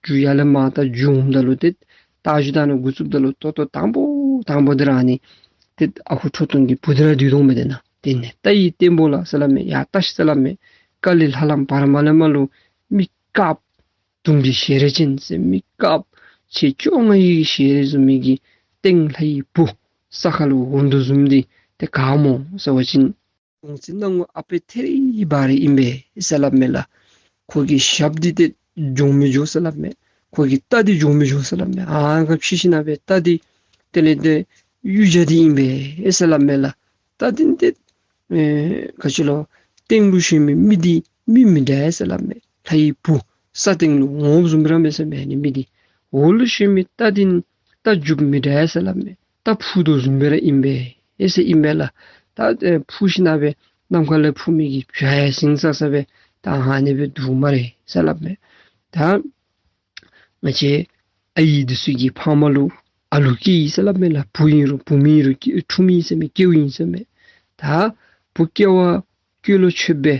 རྒྱུག་ཡར་ལས་མར་བལྟ་རྒྱུག་འོངམ་ད་ལུ་ཏེ་རྟ་རྒྱུག་བཏང་ནི་འགོ་བཙུགསཔ་ད་ལུ་ད་ལྟོ་དང་པོ་དང་པོ་འདི་ར་ཨ་ནི་ཏེ་ཨ་ཁུ་ཁྲོ་ཐུང་གི་བུ་འདི་ར་འདུག་དོ་མས། དེ་ནང་ཏེ་ནི་རྟ་ཡི་བརྟན་པོ་ལགས་ཟེར་སླབ་མས། ཡར་བལྟ་ཤིག་ཟེར་སླབ་མས། ཀ་ལི་ལྷ་ལམ་བར་མ་ལས་མར་ལུ་མི་དཀརཔོ་དུང་གི་ཞལ་རས་ཅན་ཟེར་མི་དཀརཔོ་ཆེ་བཅོ་ལྔ་ཡི་ཞལ་རས་བཟུམ་མའི་གི་སྟེང་ལྷ་ཡི་བུ་ས་ཁ་ལུ་འོང་དོ་བཟུམ་འདི་ཏེ་ག་སྨོ་ཟེར་བ་ཅིན་གདོང་རྩེ་སྣང་ངུ་ཨ་པད་ཐེ་རི་བ་རི་ཨིན་པས་ཟེར་སླབ་མས་ལགས། ཁོ་གི་ཞབས་འདི་ཏེ་འཇོམས་མི་འགྱོ་ཟེར་སླབ་མས། ཁོ་གི་རྟ་འདི་འཇོམས་མི་འགྱོ་ཟེར་སླབ་མས། ཨ་ནཱ་ཁར་ཕྱད་ཞིནམ་ལས་རྟ་འདི་དེ་ལས་ཏེ་གཡུལ་བྱ་འདི་ཨིན་པས་ཟེར་སླབ་མས་ལགས། རྟ་འདི་ཏེ་ཨེ་ག་ཅི་ལོ་སྟེང་ལུ་ཞོན་མི་མི་འདི་མི་མི་འདྲ་ཟེར་སླབ་མས། ལྷའི་བུ་ས་སྟེང་ལུ་འོངམ་བཟུམ་སྦེ་ར་མས་ཟེར་མས། ཨ་ནི་མི་འདི་འོག་ལུ་ཞོན་མི་རྟ་འདི་རྟ་རྒྱུགཔ་མི་འདྲ་ཟེར་སླབ་མས། རྟ་འཕུར་དོ་བཟུམ་སྦེ་ར་ཨིན་པས་ཟེར་ཨིན་པས་ལགས། ད་ཨེ་འཕུར་ཞིནམ་ལས་ནམ་མཁའ་ལས་འཕུར་མི་གི་བྱ་ཡང་ཟིང་ཟ་ས་སྦེ་ད་ཨ་ནི་སྦེ་འདུག་སྨ་རེ་ཟེར་སླབ་མས། ད་ང་བཅས་ཨའི་འདི་ཚུ་གིས་ཕམ་ལུ་ཨ་ལུ་སྐྱེ་ཡི་ཟེར་སླབ་མས་ལགས། བུ་ཨིན་རུང་བུམོ་ཨིན་རུང་སྐྱེ་འཁྲུངས་ཡི་ཟེར་མས། སྐྱེཝ་ཨིན་ཟེར་མས། ད་བུ་སྐྱེ་བ་སྐྱེ་ལོ་ཆོདཔ་སྦེ་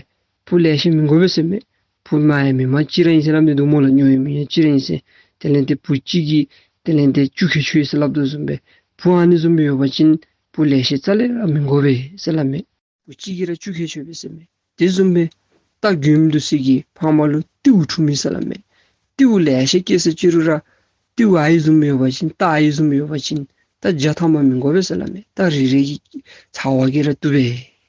བུ་ལེ་ཤ་མི་དགོ་པས་ཟེར་མས། བུ་མ་ཡང་མི་མ་གཅིག་ར་ཨིན་ཟེར་སླབ་མི་འདུག་སྨོ་ལགས། ཉོ་ཡང་མི་ཉོ་གཅིག་ར་ཨིན་ཟེར། དེ་ལས་ཏེ་བུ་གཅིག་གིས་དེ་ལས་ཏེ་བཅུད་ཁྱེར་ཆོག་ཡི་ཟེར་སླབ་དོ་བཟུམ་སྦེ་བུ་ཨ་ནི་བཟུམ་སྦེ་ཡོད་པ་ཅིན་བུ་ལེ་ཤ་རྩ་ལས་ར་མི་དགོ་པས་ཟེར་སླབ་མས། བུ་གཅིག་གིས་ར་བཅུད་ཁྱེར་ཆོག་པས་ཟེར་མས། དེ་བཟུམ་སྦེ་རྟ་རྒོདམ་འདི་ཚུ་གིས་ཕམ་ལུ་རྟེའུ་འཁྲུངས་མི་ཟེར་སླབ་མས། རྟེའུ་ལེ་ཤ་སྐྱེས་ས་ཅིག་རུང་ར་རྟེའུ་ཨའི་བཟུམ་ཡོད་པ་ཅིན་རྟ་ཨའི་བཟུམ་ཡོད་པ་ཅིན་རྟ་བརྒྱ་ཐམ་པ་མི་དགོ་པས་ཟེར་སླབ་མས། རྟ་རེ་རེ་གི་ཚ་བ་གིས་ར་བཏུབ་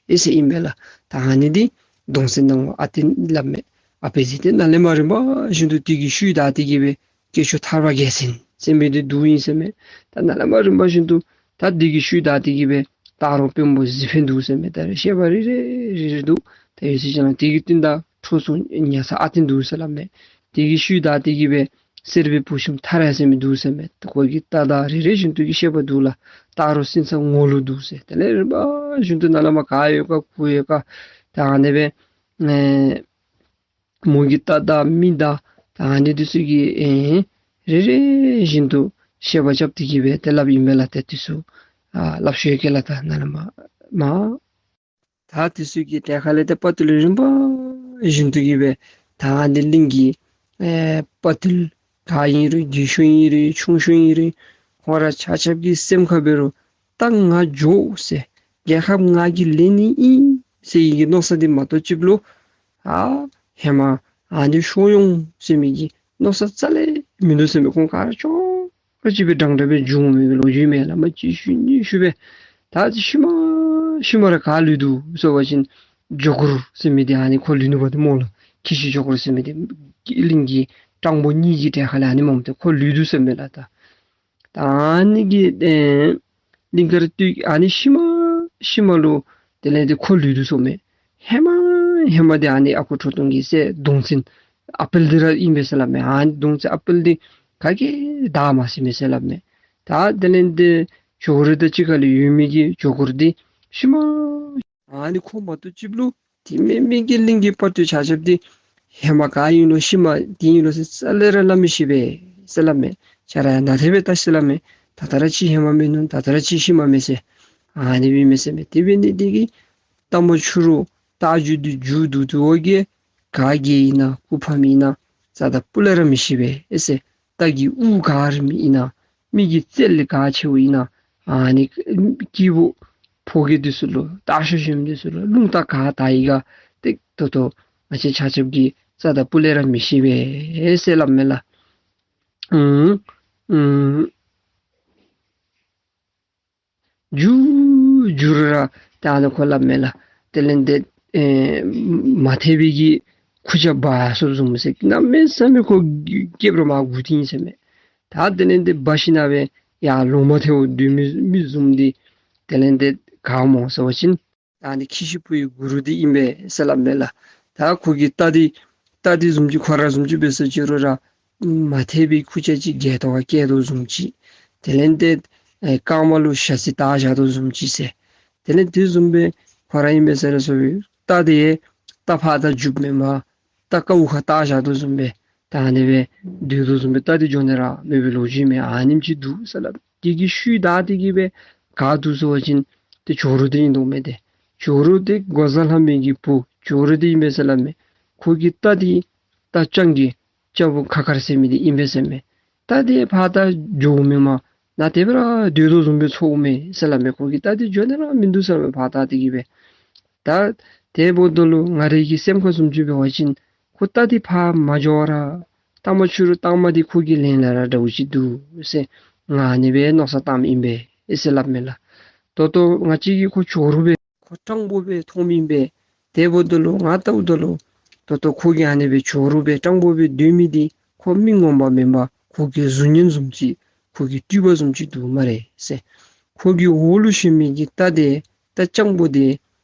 པས་ཟེར་ཨིན་པས་ལགས། ད་ཨ་ནི་འདི་གདོང་བསུ་གནང་བ་ཨ་བརྟན་སླབ་མས། ཨ་བརྟན་འདི་ཏེ་ནཱ་ལས་མར་རིམ་པ་བཞིན་དུ་དེ་གི་ཤུལ་བདའ་སྟེ་གི་སྦེ་སྐྱེས་མཆོག་ཐར་པ་རྒྱལ་མཚན་ཟེར་མི་འདི་འདུག་ཨིན་ཟེར་མས། ད་ནཱ་ལས་མར་རིམ་པ་བཞིན་དུ་ད་དེ་གི་ཤུལ་བདའ་སྟེ་གི་སྦེ་སྟག་རོང་དཔོན་པོ་གཟིག་འཕེན་འདུག་ཟེར་མས། ད་རེས་བཤད་པ་རེ་རེ་རེ་རེ་འདུག། ད་ཡོད་ཚད་ཅིག་ནང་དེ་གི་རྟིང་བདའ་འཕྲོ་ཚུ་ཉ་ཚ་ཨ་བརྟན་འདུག་ཟེར་སླབ་མས། དེ་གི་ཤུལ་བདའ་སྟེ་གི་སྦེ་གསེར་པའི་བུ་ཆུང་ཐ་ར་ཟེར་མི་འདུག་ཟེར་མས། ད་ཁོ་གི་རྟ་བདའ་རེ་རེ་བཞིན་དུ་གི་བཤད་པ་འདུག་ལགས། སྟག་རོང་སེང་ཚ་ངོ་ལུ་འདུག་ཟེར། དེ་ལས་རིམ་པ་བཞིན་དུ་ནཱ་ལས་མར་ག་ཡོད་ག་གུ་ཡོད་ག་ད་ཨ་ནི་སྦེ་ཨེ་མོ་གི་རྟ་བདའ་མི་བདའ་ད་ཨ་ནི་འདི་ཚུ་གི་ཨེ་རེ་རེ་བཞིན་དུ་བཤད་པ་རྐྱབ་སྟེ་གི་སྦེ་ཏེ་སླབ་ཨིན་མས་ལགས། ཏེ་འདི་ཚུ་ཨ་སླབ་ཞུ་ཡི་གེ་ལགས། ད་ནཱ་ལས་མར་མར་ད་འདི་ཚུ་གི་གྲལ་ཁ་ལས་ཏེ་དཔའ་བརྟུལ་རིམ་པ་བཞིན་དུ་གི་སྦེ་ད་ཨ་ནི་གླིང་གི་ཨེ་དཔའ་བརྟུལ་ག་ཨིན་རུང་རྒས་ཤོས་ཨིན་རུང་ཆུང་ཤོས་ཨིན་རུང་ཁོང་ར་ཆ་ཁྱབ་ཀྱི་སེམས་ཁར་འབད་རུང་ད་ང་འགྱོ་ཟེར་རྒྱལ་ཁབ་ང་གིས་ལེན་ནི་ཨིན་ཟེར་བའི་གི་མནོ་བསམ་འདི་མ་གཏོགས་ཅིག་ལུ་ཨ་ཧེ་མ་ཨ་ནི་ཤོར་འོང་ཟེར་མི་གི་མནོ་བསམ་རྩ་ལས་མིན་འདུག་ཟེར་མས། ཁོང་ག་ར་ཅོག་ར་གཅིག་སྦེ་འདྲན་འདྲ་སྦེ་འགྱོ་འོང་མི་གི་ལོ་རྒྱུས་མས་ལགས། མ་གཅིག་ཤུལ་གཉིས་ཤུལ་སྦེ་ད་ཤུལ་མ་ཤུལ་མ་ར་ག་ལུས་འདུག་ཟེར་བ་ཅིན་ཇོ་གུར་ཟེར་མི་འདི་ཨ་ནི་ཁོ་ལུས་ནུག་པ་ཏེ་སྨོ་ལགས། ཁྱི་ཤི་ཇོ་གུར་ཟེར་མི་འདི་གླིང་གི་སྤྲང་པོ་གཉིས་ཀྱི་གྲལ་ཁ་ལས་ཨ་ནི་མོ་ཏེ་ཁོ་ལུས་འདུག་ཟེར་མས་ལགས། ད་ད་ཨ་ནི་གི་ཨེ་གླིང་དཀར་སྟོད་ཨ་ནི་ཤུལ་མ་ཤུལ་མ་ལུ་དེ་ལས་ཏེ་ཁོ་ལུས་འདུག་ཟེར་མས། ཧེ་མ་ཧེ་མ་འདི་ཨ་ནི་ཨ་ཁུ་ཁྲོ་ཐུང་གི་སྲས་གདོང་བཙན་ཨ་དཔལ་འདི་ར་ཨིན་པས་ཟེར་སླབ་མས། ཨ་ནི་གདོང་བཙན་ཨ་དཔལ་འདི་ག་གིས་བདའ་མ་ཟུན་མས་ཟེར་སླབ་མས། ད་དེ་ལས་ཏེ་ཇོ་རུ་དང་གཅིག་ཁར་ལུ་ཡོད་མི་གི་ཇོ་གུར་འདི་ཤུལ་མ་ཨ་ནི་ཁོ་མ་གཏོགས་ཅིག་ལུ་དེ་མེན་མི་གི་གླིང་གི་དཔའ་བརྟུལ་ཆ་ཁྱབ་འདི་ཧེ་མ་ག་ཨིན་ལོ་ཤུལ་མ་འདི་ཨིན་ལོ་ཟེར་རྩ་ལས་ར་སླབ་མི་ཤེས་པས་ཟེར་སླབ་མས། ཁྱེད་ར་ཡང་ནཱ་དེ་སྦེ་བལྟ་ཤིག་སླབ་མས། ད་ལྟོ་ར་ཅིག་ཧེ་མ་མེན་ནུག། ད་ལྟོ་ར་ཅིག་ཤུལ་མ་མས་ཟེར་ཨ་ནི་སྦེ་མས་ཟེར་མས། དེ་འབད་ནི་འདི་གིས་རྟ་མོ་ཕྱི་རུ་རྟ་རྒྱུག་འདི་རྒྱུག་འདུག་འདུག་འོ་གི་ག་རྒྱལ་ཨིན་ན་སྐུ་ཕམ་ཨིན་ན་རྩ་དང་སྤུ་ལས་ར་མི་ཤེས་པས་ཨེ་ཟེར། རྟ་གི་དབུ་ག་རིངམ་ཨིན་ན་མི་གི་རྩལ་ག་ཆེཝ་ཨིན་ན་ཨ་ནི་སྐྱེས་བུ་ཕོ་སྐྱེས་འདི་ཚུ་ལུ་སྟག་ཤར་གཞོནམ་འདི་ཚུ་ལུ་རླུང་རྟ་ག་བདའ་ཡི་ག་ཏེ་ད་ལྟོ་ང་བཅས་ཆ་ཁྱབ་ཀྱིས་རྩ་དང་སྤུ་ལས་ར་མི་ཤེས་པས་ཟེར་སླབ་མས་ལགས། ཨུམ་ཨུམ་འགྱུར་འགྱུར་ར་ད་ཨ་ནི་ཁོ་སླབ་མས་ལགས། དེ་ལས་ཏེ་ཨེ་མ་ཐེག་པའི་གི་ཁུར་ཆ་འབག་སོངམ་བཟུམ་ཟེར་གནམ་མེད་ས་མེད་ཁོ་སྐེདཔ་ར་མར་སྒུར་ཏེ་ཨིན་ཟེར་མས། ད་དེ་ལས་ཏེ་འབག་ཞིནམ་ལས་ཡར་ལོང་མ་ཐེག་པར་སྡོད་མི་མི་བཟུམ་འདི་དེ་ལས་ཏེ་ག་སྨོ་ཟེར་བ་ཅིན་ད་ཨ་ནི་ཁྱི་ཤི་བུ་ཡི་གུ་རུ་འདི་ཨིན་པས་ཟེར་སླབ་མས་ལགས། ད་ཁོ་གི་རྟ་འདི་རྟ་འདི་བཟུམ་ཅིག་ཁོ་ར་བཟུམ་ཅིག་འབད་སོང་ཅི་རུང་ར་མ་ཐེག་པའི་ཁུར་ཆ་ཅིག་སྒལ་ཏོ་ཁར་བཀལ་དོ་བཟུམ་ཅིག། དེ་ལས་ཏེ་ཨེ་རྐངམ་ལུ་ཞ་རྩི་བཏགས་བཞག་དོ་བཟུམ་ཅིག་ཟེར། དེ་ལས་དེ་བཟུམ་སྦེ་ཁོ་ར་ཨིན་པས་ཟེར་སོང་བའི་རྟ་འདི་རྟ་ཕར་བཏགས་རྒྱུགཔ་མེན་པར་རྟ་ཀཝ་ཁར་བཏགས་བཞག་དོ་བཟུམ་སྦེ་ད་ཨ་ནི་སྦེ་སྡོད་དོ་བཟུམ་སྦེ་རྟ་འདི་འགྱོ་ནི་ར་མེད་པའི་ལོ་རྒྱུས་མས། ཨ་ནེམ་ཅིག་འདུག་ཟེར་སླབ། དེ་གི་ཤུལ་བདའ་སྟེ་གི་སྦེ་ག་འདུག་ཟེར་བ་ཅིན་ཏེ་ཇོ་རུ་འདི་ཨིན་དོ་མས། ཏེ་ཇོ་རུ་འདི་འགོག་བཟའ་ལྷ་མོ་གི་བུ་ཇོ་རུ་འདི་ཨིན་པས་ཟེར་སླབ་མས། ཁོ་གི་རྟ་འདི་རྟ་རྐྱང་གི་རྐྱབ་བུ་ཁ་ཁར་ཟེར་མི་འདི་ཨིན་པས་ཟེར་མས། རྟ་འདི་ཕར་བཏགས་འགྱོཝ་མེན་པར་ནཱ་དེ་སྦེ་ར་སྡོད་དོ་བཟུམ་སྦེ་ཚོརཝ་མས་ཟེར་སླབ་མས། ཁོ་གི་རྟ་འདི་འགྱོ་ནི་ར་མིན་འདུག་ཟེར་སླབ་མས། ཕར་བཏགས་ཏེ་གི་སྦེ་ད་དེ་འབདཝ་ད་ལུ་ང་རའི་གི་སེམས་ཁར་བཟུམ་ཅིག་འབད་བ་ཅིན་ཁོ་རྟ་འདི་ཕར་མ་འགྱོ་བར་ར་རྟ་མོ་ཕྱི་རུ་བཏང་མི་འདི་ཁོ་གི་ལན་ལ་ར་འདྲཝ་ཅིག་འདུག་ཟེར་ང་ཨ་ནི་སྦེ་མནོ་བསམ་བཏངམ་ཨིན་པས་ཟེར་སླབ་མས་ལགས། ད་ལྟོ་ང་བཅས་ཀྱིས་ཁོ་ཇོ་རུ་སྦེ་ཁོ་སྤྲང་པོ་སྦེ་མཐོངམ་ཨིན་པས། དེ་འབདཝ་ད་ལུ་ང་བལྟཝ་ད་ལུ་ ད་ལྟོ་ཁོ་གིས་ཨ་ནི་སྦེ་ཇོ་རུ་སྦེ་སྤྲང་པོ་སྦེ་སྡོད་མི་འདི་ཁོ་མི་ངོ་མ་མེན་པར་ཁོ་གི་གཟུགས་བརྙན་བཟུམ་ཅིག་ཁོ་གི་སྤྲུལ་པ་བཟུམ་ཅིག་འདུག་སྨ་རེ་ཟེར། ཁོ་གི་འོག་ལུ་བཞོན་མི་གི་རྟ་དེ་རྟ་སྤྱང་པོ་དེ་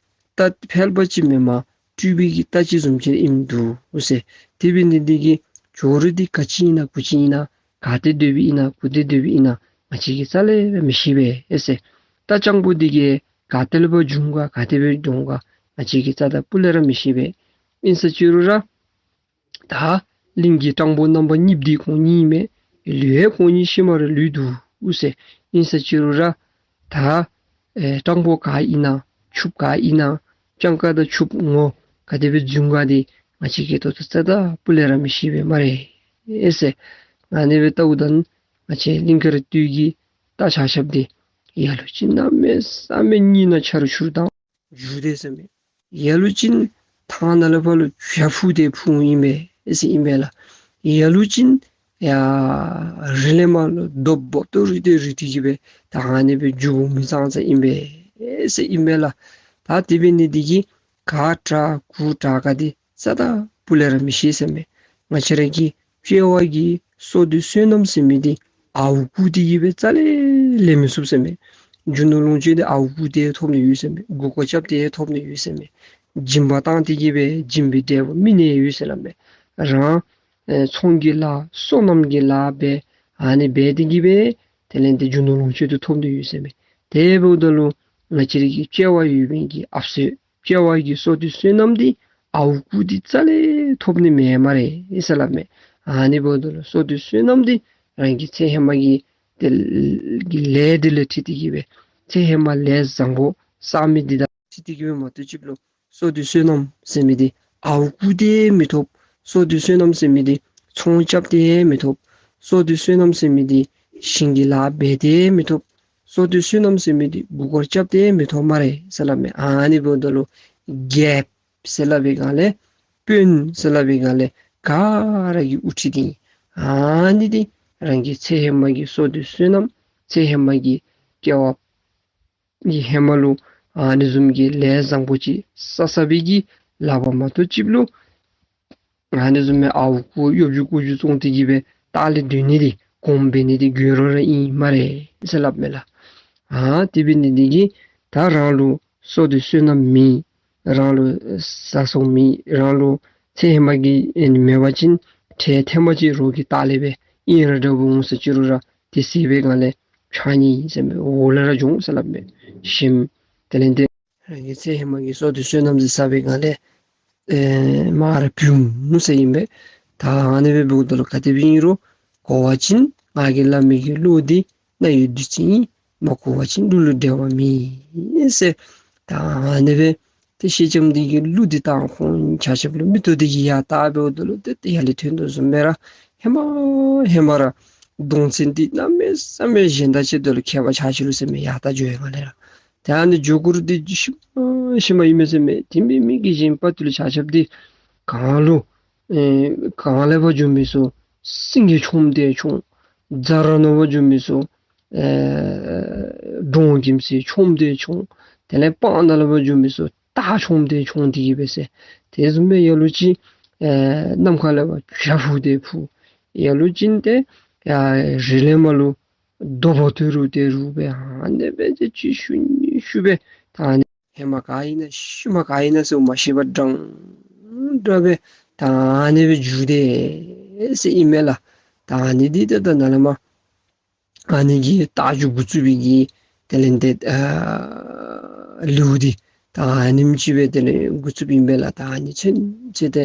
རྟ་ཕལ་པ་ཅིག་མེན་པར་སྤྲུལ་པའི་གི་རྟ་ཅིག་བཟུམ་ཅིག་ཨིནམ་འདུག་ཟེར། དེ་འབད་ནི་འདི་གིས་ཇོ་རུ་འདི་ག་ཅི་ཨིན་ན་གུ་ཅི་ཨིན་ན་ག་ཏེ་སྡོད་པའི་ཨིན་ན་གུ་ཏེ་སྡོད་པའི་ཨིན་ན་ང་བཅས་ཀྱིས་རྩ་ལས་ར་མི་ཤེས་པས་ཟེར། རྟ་སྤྱང་པོ་འདི་གིས་ག་ཏེ་ལས་ཕར་བྱུང་ག་ག་དེ་སྦེ་འོང་ག་ང་བཅས་ཀྱིས་རྩ་དང་སྤུ་ལས་ར་མི་ཤེས་པས། ཨིན་ས་ཅི་རུང་ར་ད་གླིང་གི་སྤྲང་པོ་རྣམ་པ་གཉིས་འདི་ཁོང་གཉིས་མས། ལུས་ཡང་ཁོང་གཉིས་ཤུལ་མ་ར་ལུས་འདུག་ཟེར། ཨིན་ས་ཅི་རུང་ར་ད་ཨེ་སྤྲང་པོ་ག་ཨིན་ན་ཕྱུགཔོ་ག་ཨིན་ན་སྤྱང་ཀ་དང་ཕྱུགཔོ་ངོ་ག་དེ་སྦེ་འཛུལ་ག་འདི་ང་བཅས་ཀྱིས་ད་ལྟོ་རྩ་དང་སྤུ་ལས་ར་མི་ཤེས་པས་སྨ་རེ་ཟེར། ཨ་ནི་སྦེ་ལྟཝ་ད་ང་བཅས་གླིང་དཀར་སྟོད་ཀྱི་རྟ་ཆ་ཁྱབ་འདི་ལ་ལུ་ཅིག་གནམ་མེད་ས་མེད་གཉིད་ནང་ཆ་རུ་ཆུ་རུ་བཏང་འགྱོ་དེས་ཟེར་མས། ལ་ལུ་ཅིག་ཐང་ནང་ལས་ཕར་ལུ་བྱ་འཕུར་ཏེ་འཕུར་འོང་ཨིན་པས་ཟེར་ཨིན་པས་ལགས། ལ་ལུ་ཅིག་ཡར་རི་ལས་མར་ལུ་རྡོ་སྦོམ་ཏོག་རི་ཏེ་རི་ཏེ་གི་སྦེ་ད་ཨ་ནི་སྦེ་རྒྱུག་འོང་མི་ཙང་ཙ་ཨིན་པས་ཟེར་ཨིན་པས་ལགས། ད་དེ་འབད་ནི་འདི་གིས་ག་དྲག་གུ་དྲག་ག་འདི་རྩ་དང་སྤུ་ལས་ར་མི་ཤེས་ཟེར་མས། ང་བཅས་ར་གི་དཔྱལ་བ་གི་སོ་ཏི་བསོད་ནམས་ཟེར་མི་འདི་ཨརཝ་བརྐུ་སྟེ་གི་སྦེ་རྩ་ལས་ལེན་མི་ཚུགས་ཟེར་མས། རྒྱུ་ནོར་ལོངས་སྤྱོད་འདི་ཨརཝ་བརྐུ་སྟེ་ཐོབ་ནི་ཡོད་ཟེར་མས། མགུ་སྐོར་རྐྱབ་སྟེ་ཐོབ་ནི་ཡོད་ཟེར་མས། སྦྱིན་པ་བཏང་སྟེ་གི་སྦེ་སྦྱིན་པའི་འབྲས་བུ་སྨིན་ནི་ཡོད་ཟེར་སླབ་མས། རང་ཨེ་ཚོང་གི་ལཱ་བསོད་ནམས་ཀྱི་ལཱ་འབད་ཨ་ནི་འབད་དེ་གི་སྦེ་དེ་ལས་འདི་རྒྱུ་ནོར་ལོངས་སྤྱོད་འདི་ཐོབ་ནི་ཡོད་ཟེར་མས། དེ་འབདཝ་ད་ལུ་ང་བཅས་ར་གི་དཔྱལ་བ་ཡོད་པའི་གི་ཨབ་སོ་དཔྱལ་བ་གི་སོ་ཏི་བསོད་ནམས་འདི་ཨརཝ་བརྐུ་སྟེ་རྩ་ལས་ཐོབ་ནི་མེན་སྨ་རེ་ཟེར་སླབ་མས། ཨ་ནི་འབདཝ་ད་ལུ་སོ་ཏི་བསོད་ནམས་འདི་རང་གི་ཚེ་ཧེ་མ་གི་དེ་གི་ལས་འདི་ལུ་འཁྲིལ་ཏེ་གི་སྦེ་ཚེ་ཧེ་མ་ལས་བཟང་པོ་བསགས་མི་འདི་དང་འཁྲིལ་ཏེ་གི་སྦེ་མ་གཏོགས་ཅིག་ལུ་སོ་ཏི་བསོད་ནམས་ཟེར་མི་འདི་ཨརཝ་བརྐུ་སྟེ་མི་ཐོབ། སོ་ཏི་བསོད་ནམས་ཟེར་མི་འདི་ཚོང་རྐྱབ་སྟེ་མི་ཐོབ། སོ་ཏི་བསོད་ནམས་ཟེར་མི་འདི་ཞིང་གི་ལཱ་འབད་དེ་མི་ཐོབ། སོ་ཏི་བསོད་ནམས་ཟེར་མི་འདི་མགུ་སྐོར་རྐྱབ་སྟེ་མི་ཐོབ་སྨ་རེ་ཟེར་སླབ་མས། ཨ་ནི་འབདཝ་ད་ལུ་རྒྱལཔོ་ཟེར་སླབ་པའི་སྒང་ལས་དཔོན་ཟེར་སླབ་པའི་སྒང་ལས་ག་ར་གི་དབུ་ཁྲིད་འདི་ཨ་ནི་འདི་རང་གི་ཚེ་ཧེ་མ་གི་སོ་ཏི་བསོད་ནམས་ཚེ་ཧེ་མ་གི་སྐྱེ་བ་གི་ཧེ་མ་ལུ་ཨ་ནི་བཟུམ་གྱི་ལས་བཟང་པོ་ཅིག་བསགས་བསགས་པའི་གི་ལགཔ་མ་གཏོགས་ཅིག་ལུ་ཨ་ནི་བཟུམ་མའི་ཨརཝ་བརྐུ་གཡོ་སྒྱུ་རྐུ་སྒྱུ་བཙོང་སྟེ་གི་སྦེ་ལྟག་ལས་སྡོད་ནི་འདི་གོངམ་འབད་ནི་འདི་དགོད་བྲོ་ར་ཨིན་སྨ་རེ་ཟེར་སླབ་མས་ལགས། ཨ་དེ་འབད་ནི་འདི་གིས་ད་རང་ལུ་སོ་ཏི་བསོད་ནམས་མེད། རང་ལུ་བཟའ་ཚང་མེད། རང་ལུ་ཚེ་ཧེ་མ་གི་ཨེ་མེད་པ་ཅིན་འཕྲལ་ཐེངས་མ་ཅིག་རོགས་ཀྱི་ལྟག་ལས་སྦེ་ཨིན་ར་འདྲཝ་འོང་ས་ཅི་རུང་ར་དེ་ཟེར་བའི་སྒང་ལས་ཕྱགས་སྙིགས་ཟེར་མི་འོག་ལས་ར་འབྱུང་ཟེར་སླབ་མས། ཞིམ་དེ་ལས་འདི་རང་གི་ཚེ་ཧེ་མ་གི་སོ་ཏི་བསོད་ནམས་ཟེར་བསགས་པའི་སྒང་ལས་ཨེ་མར་ར་བུམ་ཟེར་ཨིན་པས། ད་ཨ་ནི་སྦེ་འབདཝ་ད་ལུ་ག་དེ་སྦེ་ཨིན་རུང་གོ་བ་ཅིན་ང་གིས་སླབ་མི་གི་གླུ་འདི་རྣ་ཡི་བདུད་རྩི་ཨིན། མ་གོ་བ་ཅིན་གླུ་ལུ་འགྲེལ་བ་མེད་ཟེར། ད་ཨ་ནི་སྦེ་ཏེ་སེང་ལྕམ་འདི་གིས་གླུ་འདི་བཏང་ཁོང་ཆ་ཁྱབ་ལུ་མིག་ཏོ་འདི་གིས་ཡར་བལྟ་འབདཝ་ད་ལུ་ཏེ་ཏེ་ཡར་ལས་ཐོན་དོ་བཟུམ་སྦེ་ར་ཧེ་མ་ཧེ་མ་ར་གདོང་མཆོང་འདི་གནམ་མེད་ས་མེད་གཞན་དང་ཕྱད་དེ་ལུ་ཁྱད་པར་ཆགས་ཅི་ལོ་ཟེར་མས། ཡར་བལྟ་འགྱོ་བའི་སྒང་ལས་ར། ཏེ་ཨ་ནི་ཇོ་གུར་འདི་ཞིམ་ཞིམ་ཨིན་མས་ཟེར་མས། དེ་མེན་མི་གི་གཞན་པ་ཏི་ལུ་ཆ་ཁྱབ་འདི་གངས་ལུ་ཨེ་གངས་ལས་ཕར་འགྱོ་མི་ཚུ་སེང་གེ་མཆོངམ་དེ་མཆོང་། རྫ་ར་ནང་ཕར་འགྱོ་མི་ཚུ་ཨེ་འབྲོང་གེམ་ཚེ་མཆོངམ་དེ་མཆོང་། དེ་ལས་སྤང་ནང་ལས་ཕར་འགྱོ་མི་ཚུ་སྟག་མཆོངམ་དེ་མཆོང་སྟེ་གི་སྦེ་ཟེར། དེ་བཟུམ་སྦེ་ལ་ལུ་ཅིག་ཨེ་ནམ་མཁའ་ལས་ཕར་བྱ་འཕུར་ཏེ་འཕུར། ལ་ལུ་ཅིག་ཏེ་ཡར་རི་ལས་མར་ལུ་རྡོ་སྦོམ་ཏོག་རུ་ཏེ་རུ་སྦེ་ཨ་ནི་སྦེ་ཅིག་ཅིག་ཤུལ་ནི་ཤུལ་སྦེ་ད་ཨ་ནི་ཧེ་མ་ག་ཨིན་ན་ཤུལ་མ་ག་ཨིན་ན་ཟེར་མ་ཤེས་པར་འདྲན་འདྲ་སྦེ་ད་ཨ་ནི་སྦེ་འགྱོ་དེས་ཟེར་ཨིན་མས་ལགས། ད་ཨ་ནི་འདི་ད་ད་ནཱ་ལས་མར་ཨ་ནི་གི་རྟ་རྒྱུག་འགོ་བཙུགས་པའི་གི་དེ་ལས་འདི་ཨ་ལེའུ་འདི་ད་ཨ་ནེམ་ཅིག་སྦེ་དེ་ལས་འགོ་བཙུགསཔ་ཨིན་པས་ལགས། ད་ཨ་ནི་ཚུན་ཚོད་ཏེ་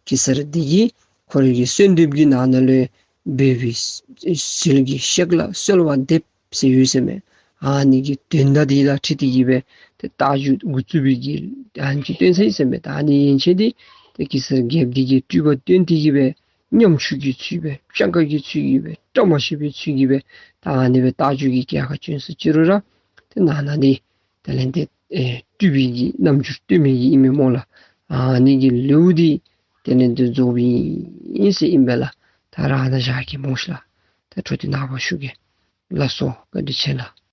གེ་སར་འདི་གིས་ཁོ་རའི་གི་གསོལ་འདེབས་ཀྱི་ནང་ན་ལུ་འབད་བའི་ཟིལ་གྱིས་གཤེགས་ལ་གསོལ་བ་འདེབས་ཟེར་ཡོད་ཟེར་མས། ཨ་ནི་གི་དོན་དག་འདི་དང་འཁྲིལ་ཏེ་གི་སྦེ་ཏེ་རྟ་རྒྱུག་འགོ་བཙུགས་པའི་གི་ཨ་ནི་གི་དོན་ཚན་ཨིན་ཟེར་མས། ད་ཨ་ནི་ཡན་ཆད་འདི་ཏེ་གེ་སར་རྒྱལཔོ་འདི་གི་སྤྲུལ་པ་སྟོན་ཏེ་གི་སྦེ་ཉམ་ཆུང་གི་ཚུལ་སྦེ་སྤྱང་ཀ་གི་ཚུལ་གྱིས་སྦེ་བཀྲ་མ་ཤིས་པའི་ཚུལ་གྱིས་སྦེ་ད་ཨ་ནི་སྦེ་རྟ་རྒྱུག་གི་རྒྱལ་ཁ་བསྐྱོན་ས་ཅི་རུང་ར་ཏེ་ནང་ན་འདི་དེ་ལས་འདི་ཨེ་སྤྲུལ་པའི་གི་རྣམ་འགྱུར་སྟོན་མི་གི་ཨིན་མས་སྨོ་ལགས། ཨ་ནི་གི་ལེའུ་འདི་དེ་ལས་འདི་རྫོགསཔ་ཨིན་ཟེར་ཨིན་པས་ལགས། ད་ར་ཨ་ནཱ་བཞག་གེ་སྨོ་ཤིག་ལགས། ད་འཕྲོ་འདི་ནངས་པ་ཞུ་གེ། ལགས་སོ། བཀའ་དྲིན་ཆེ་ལགས།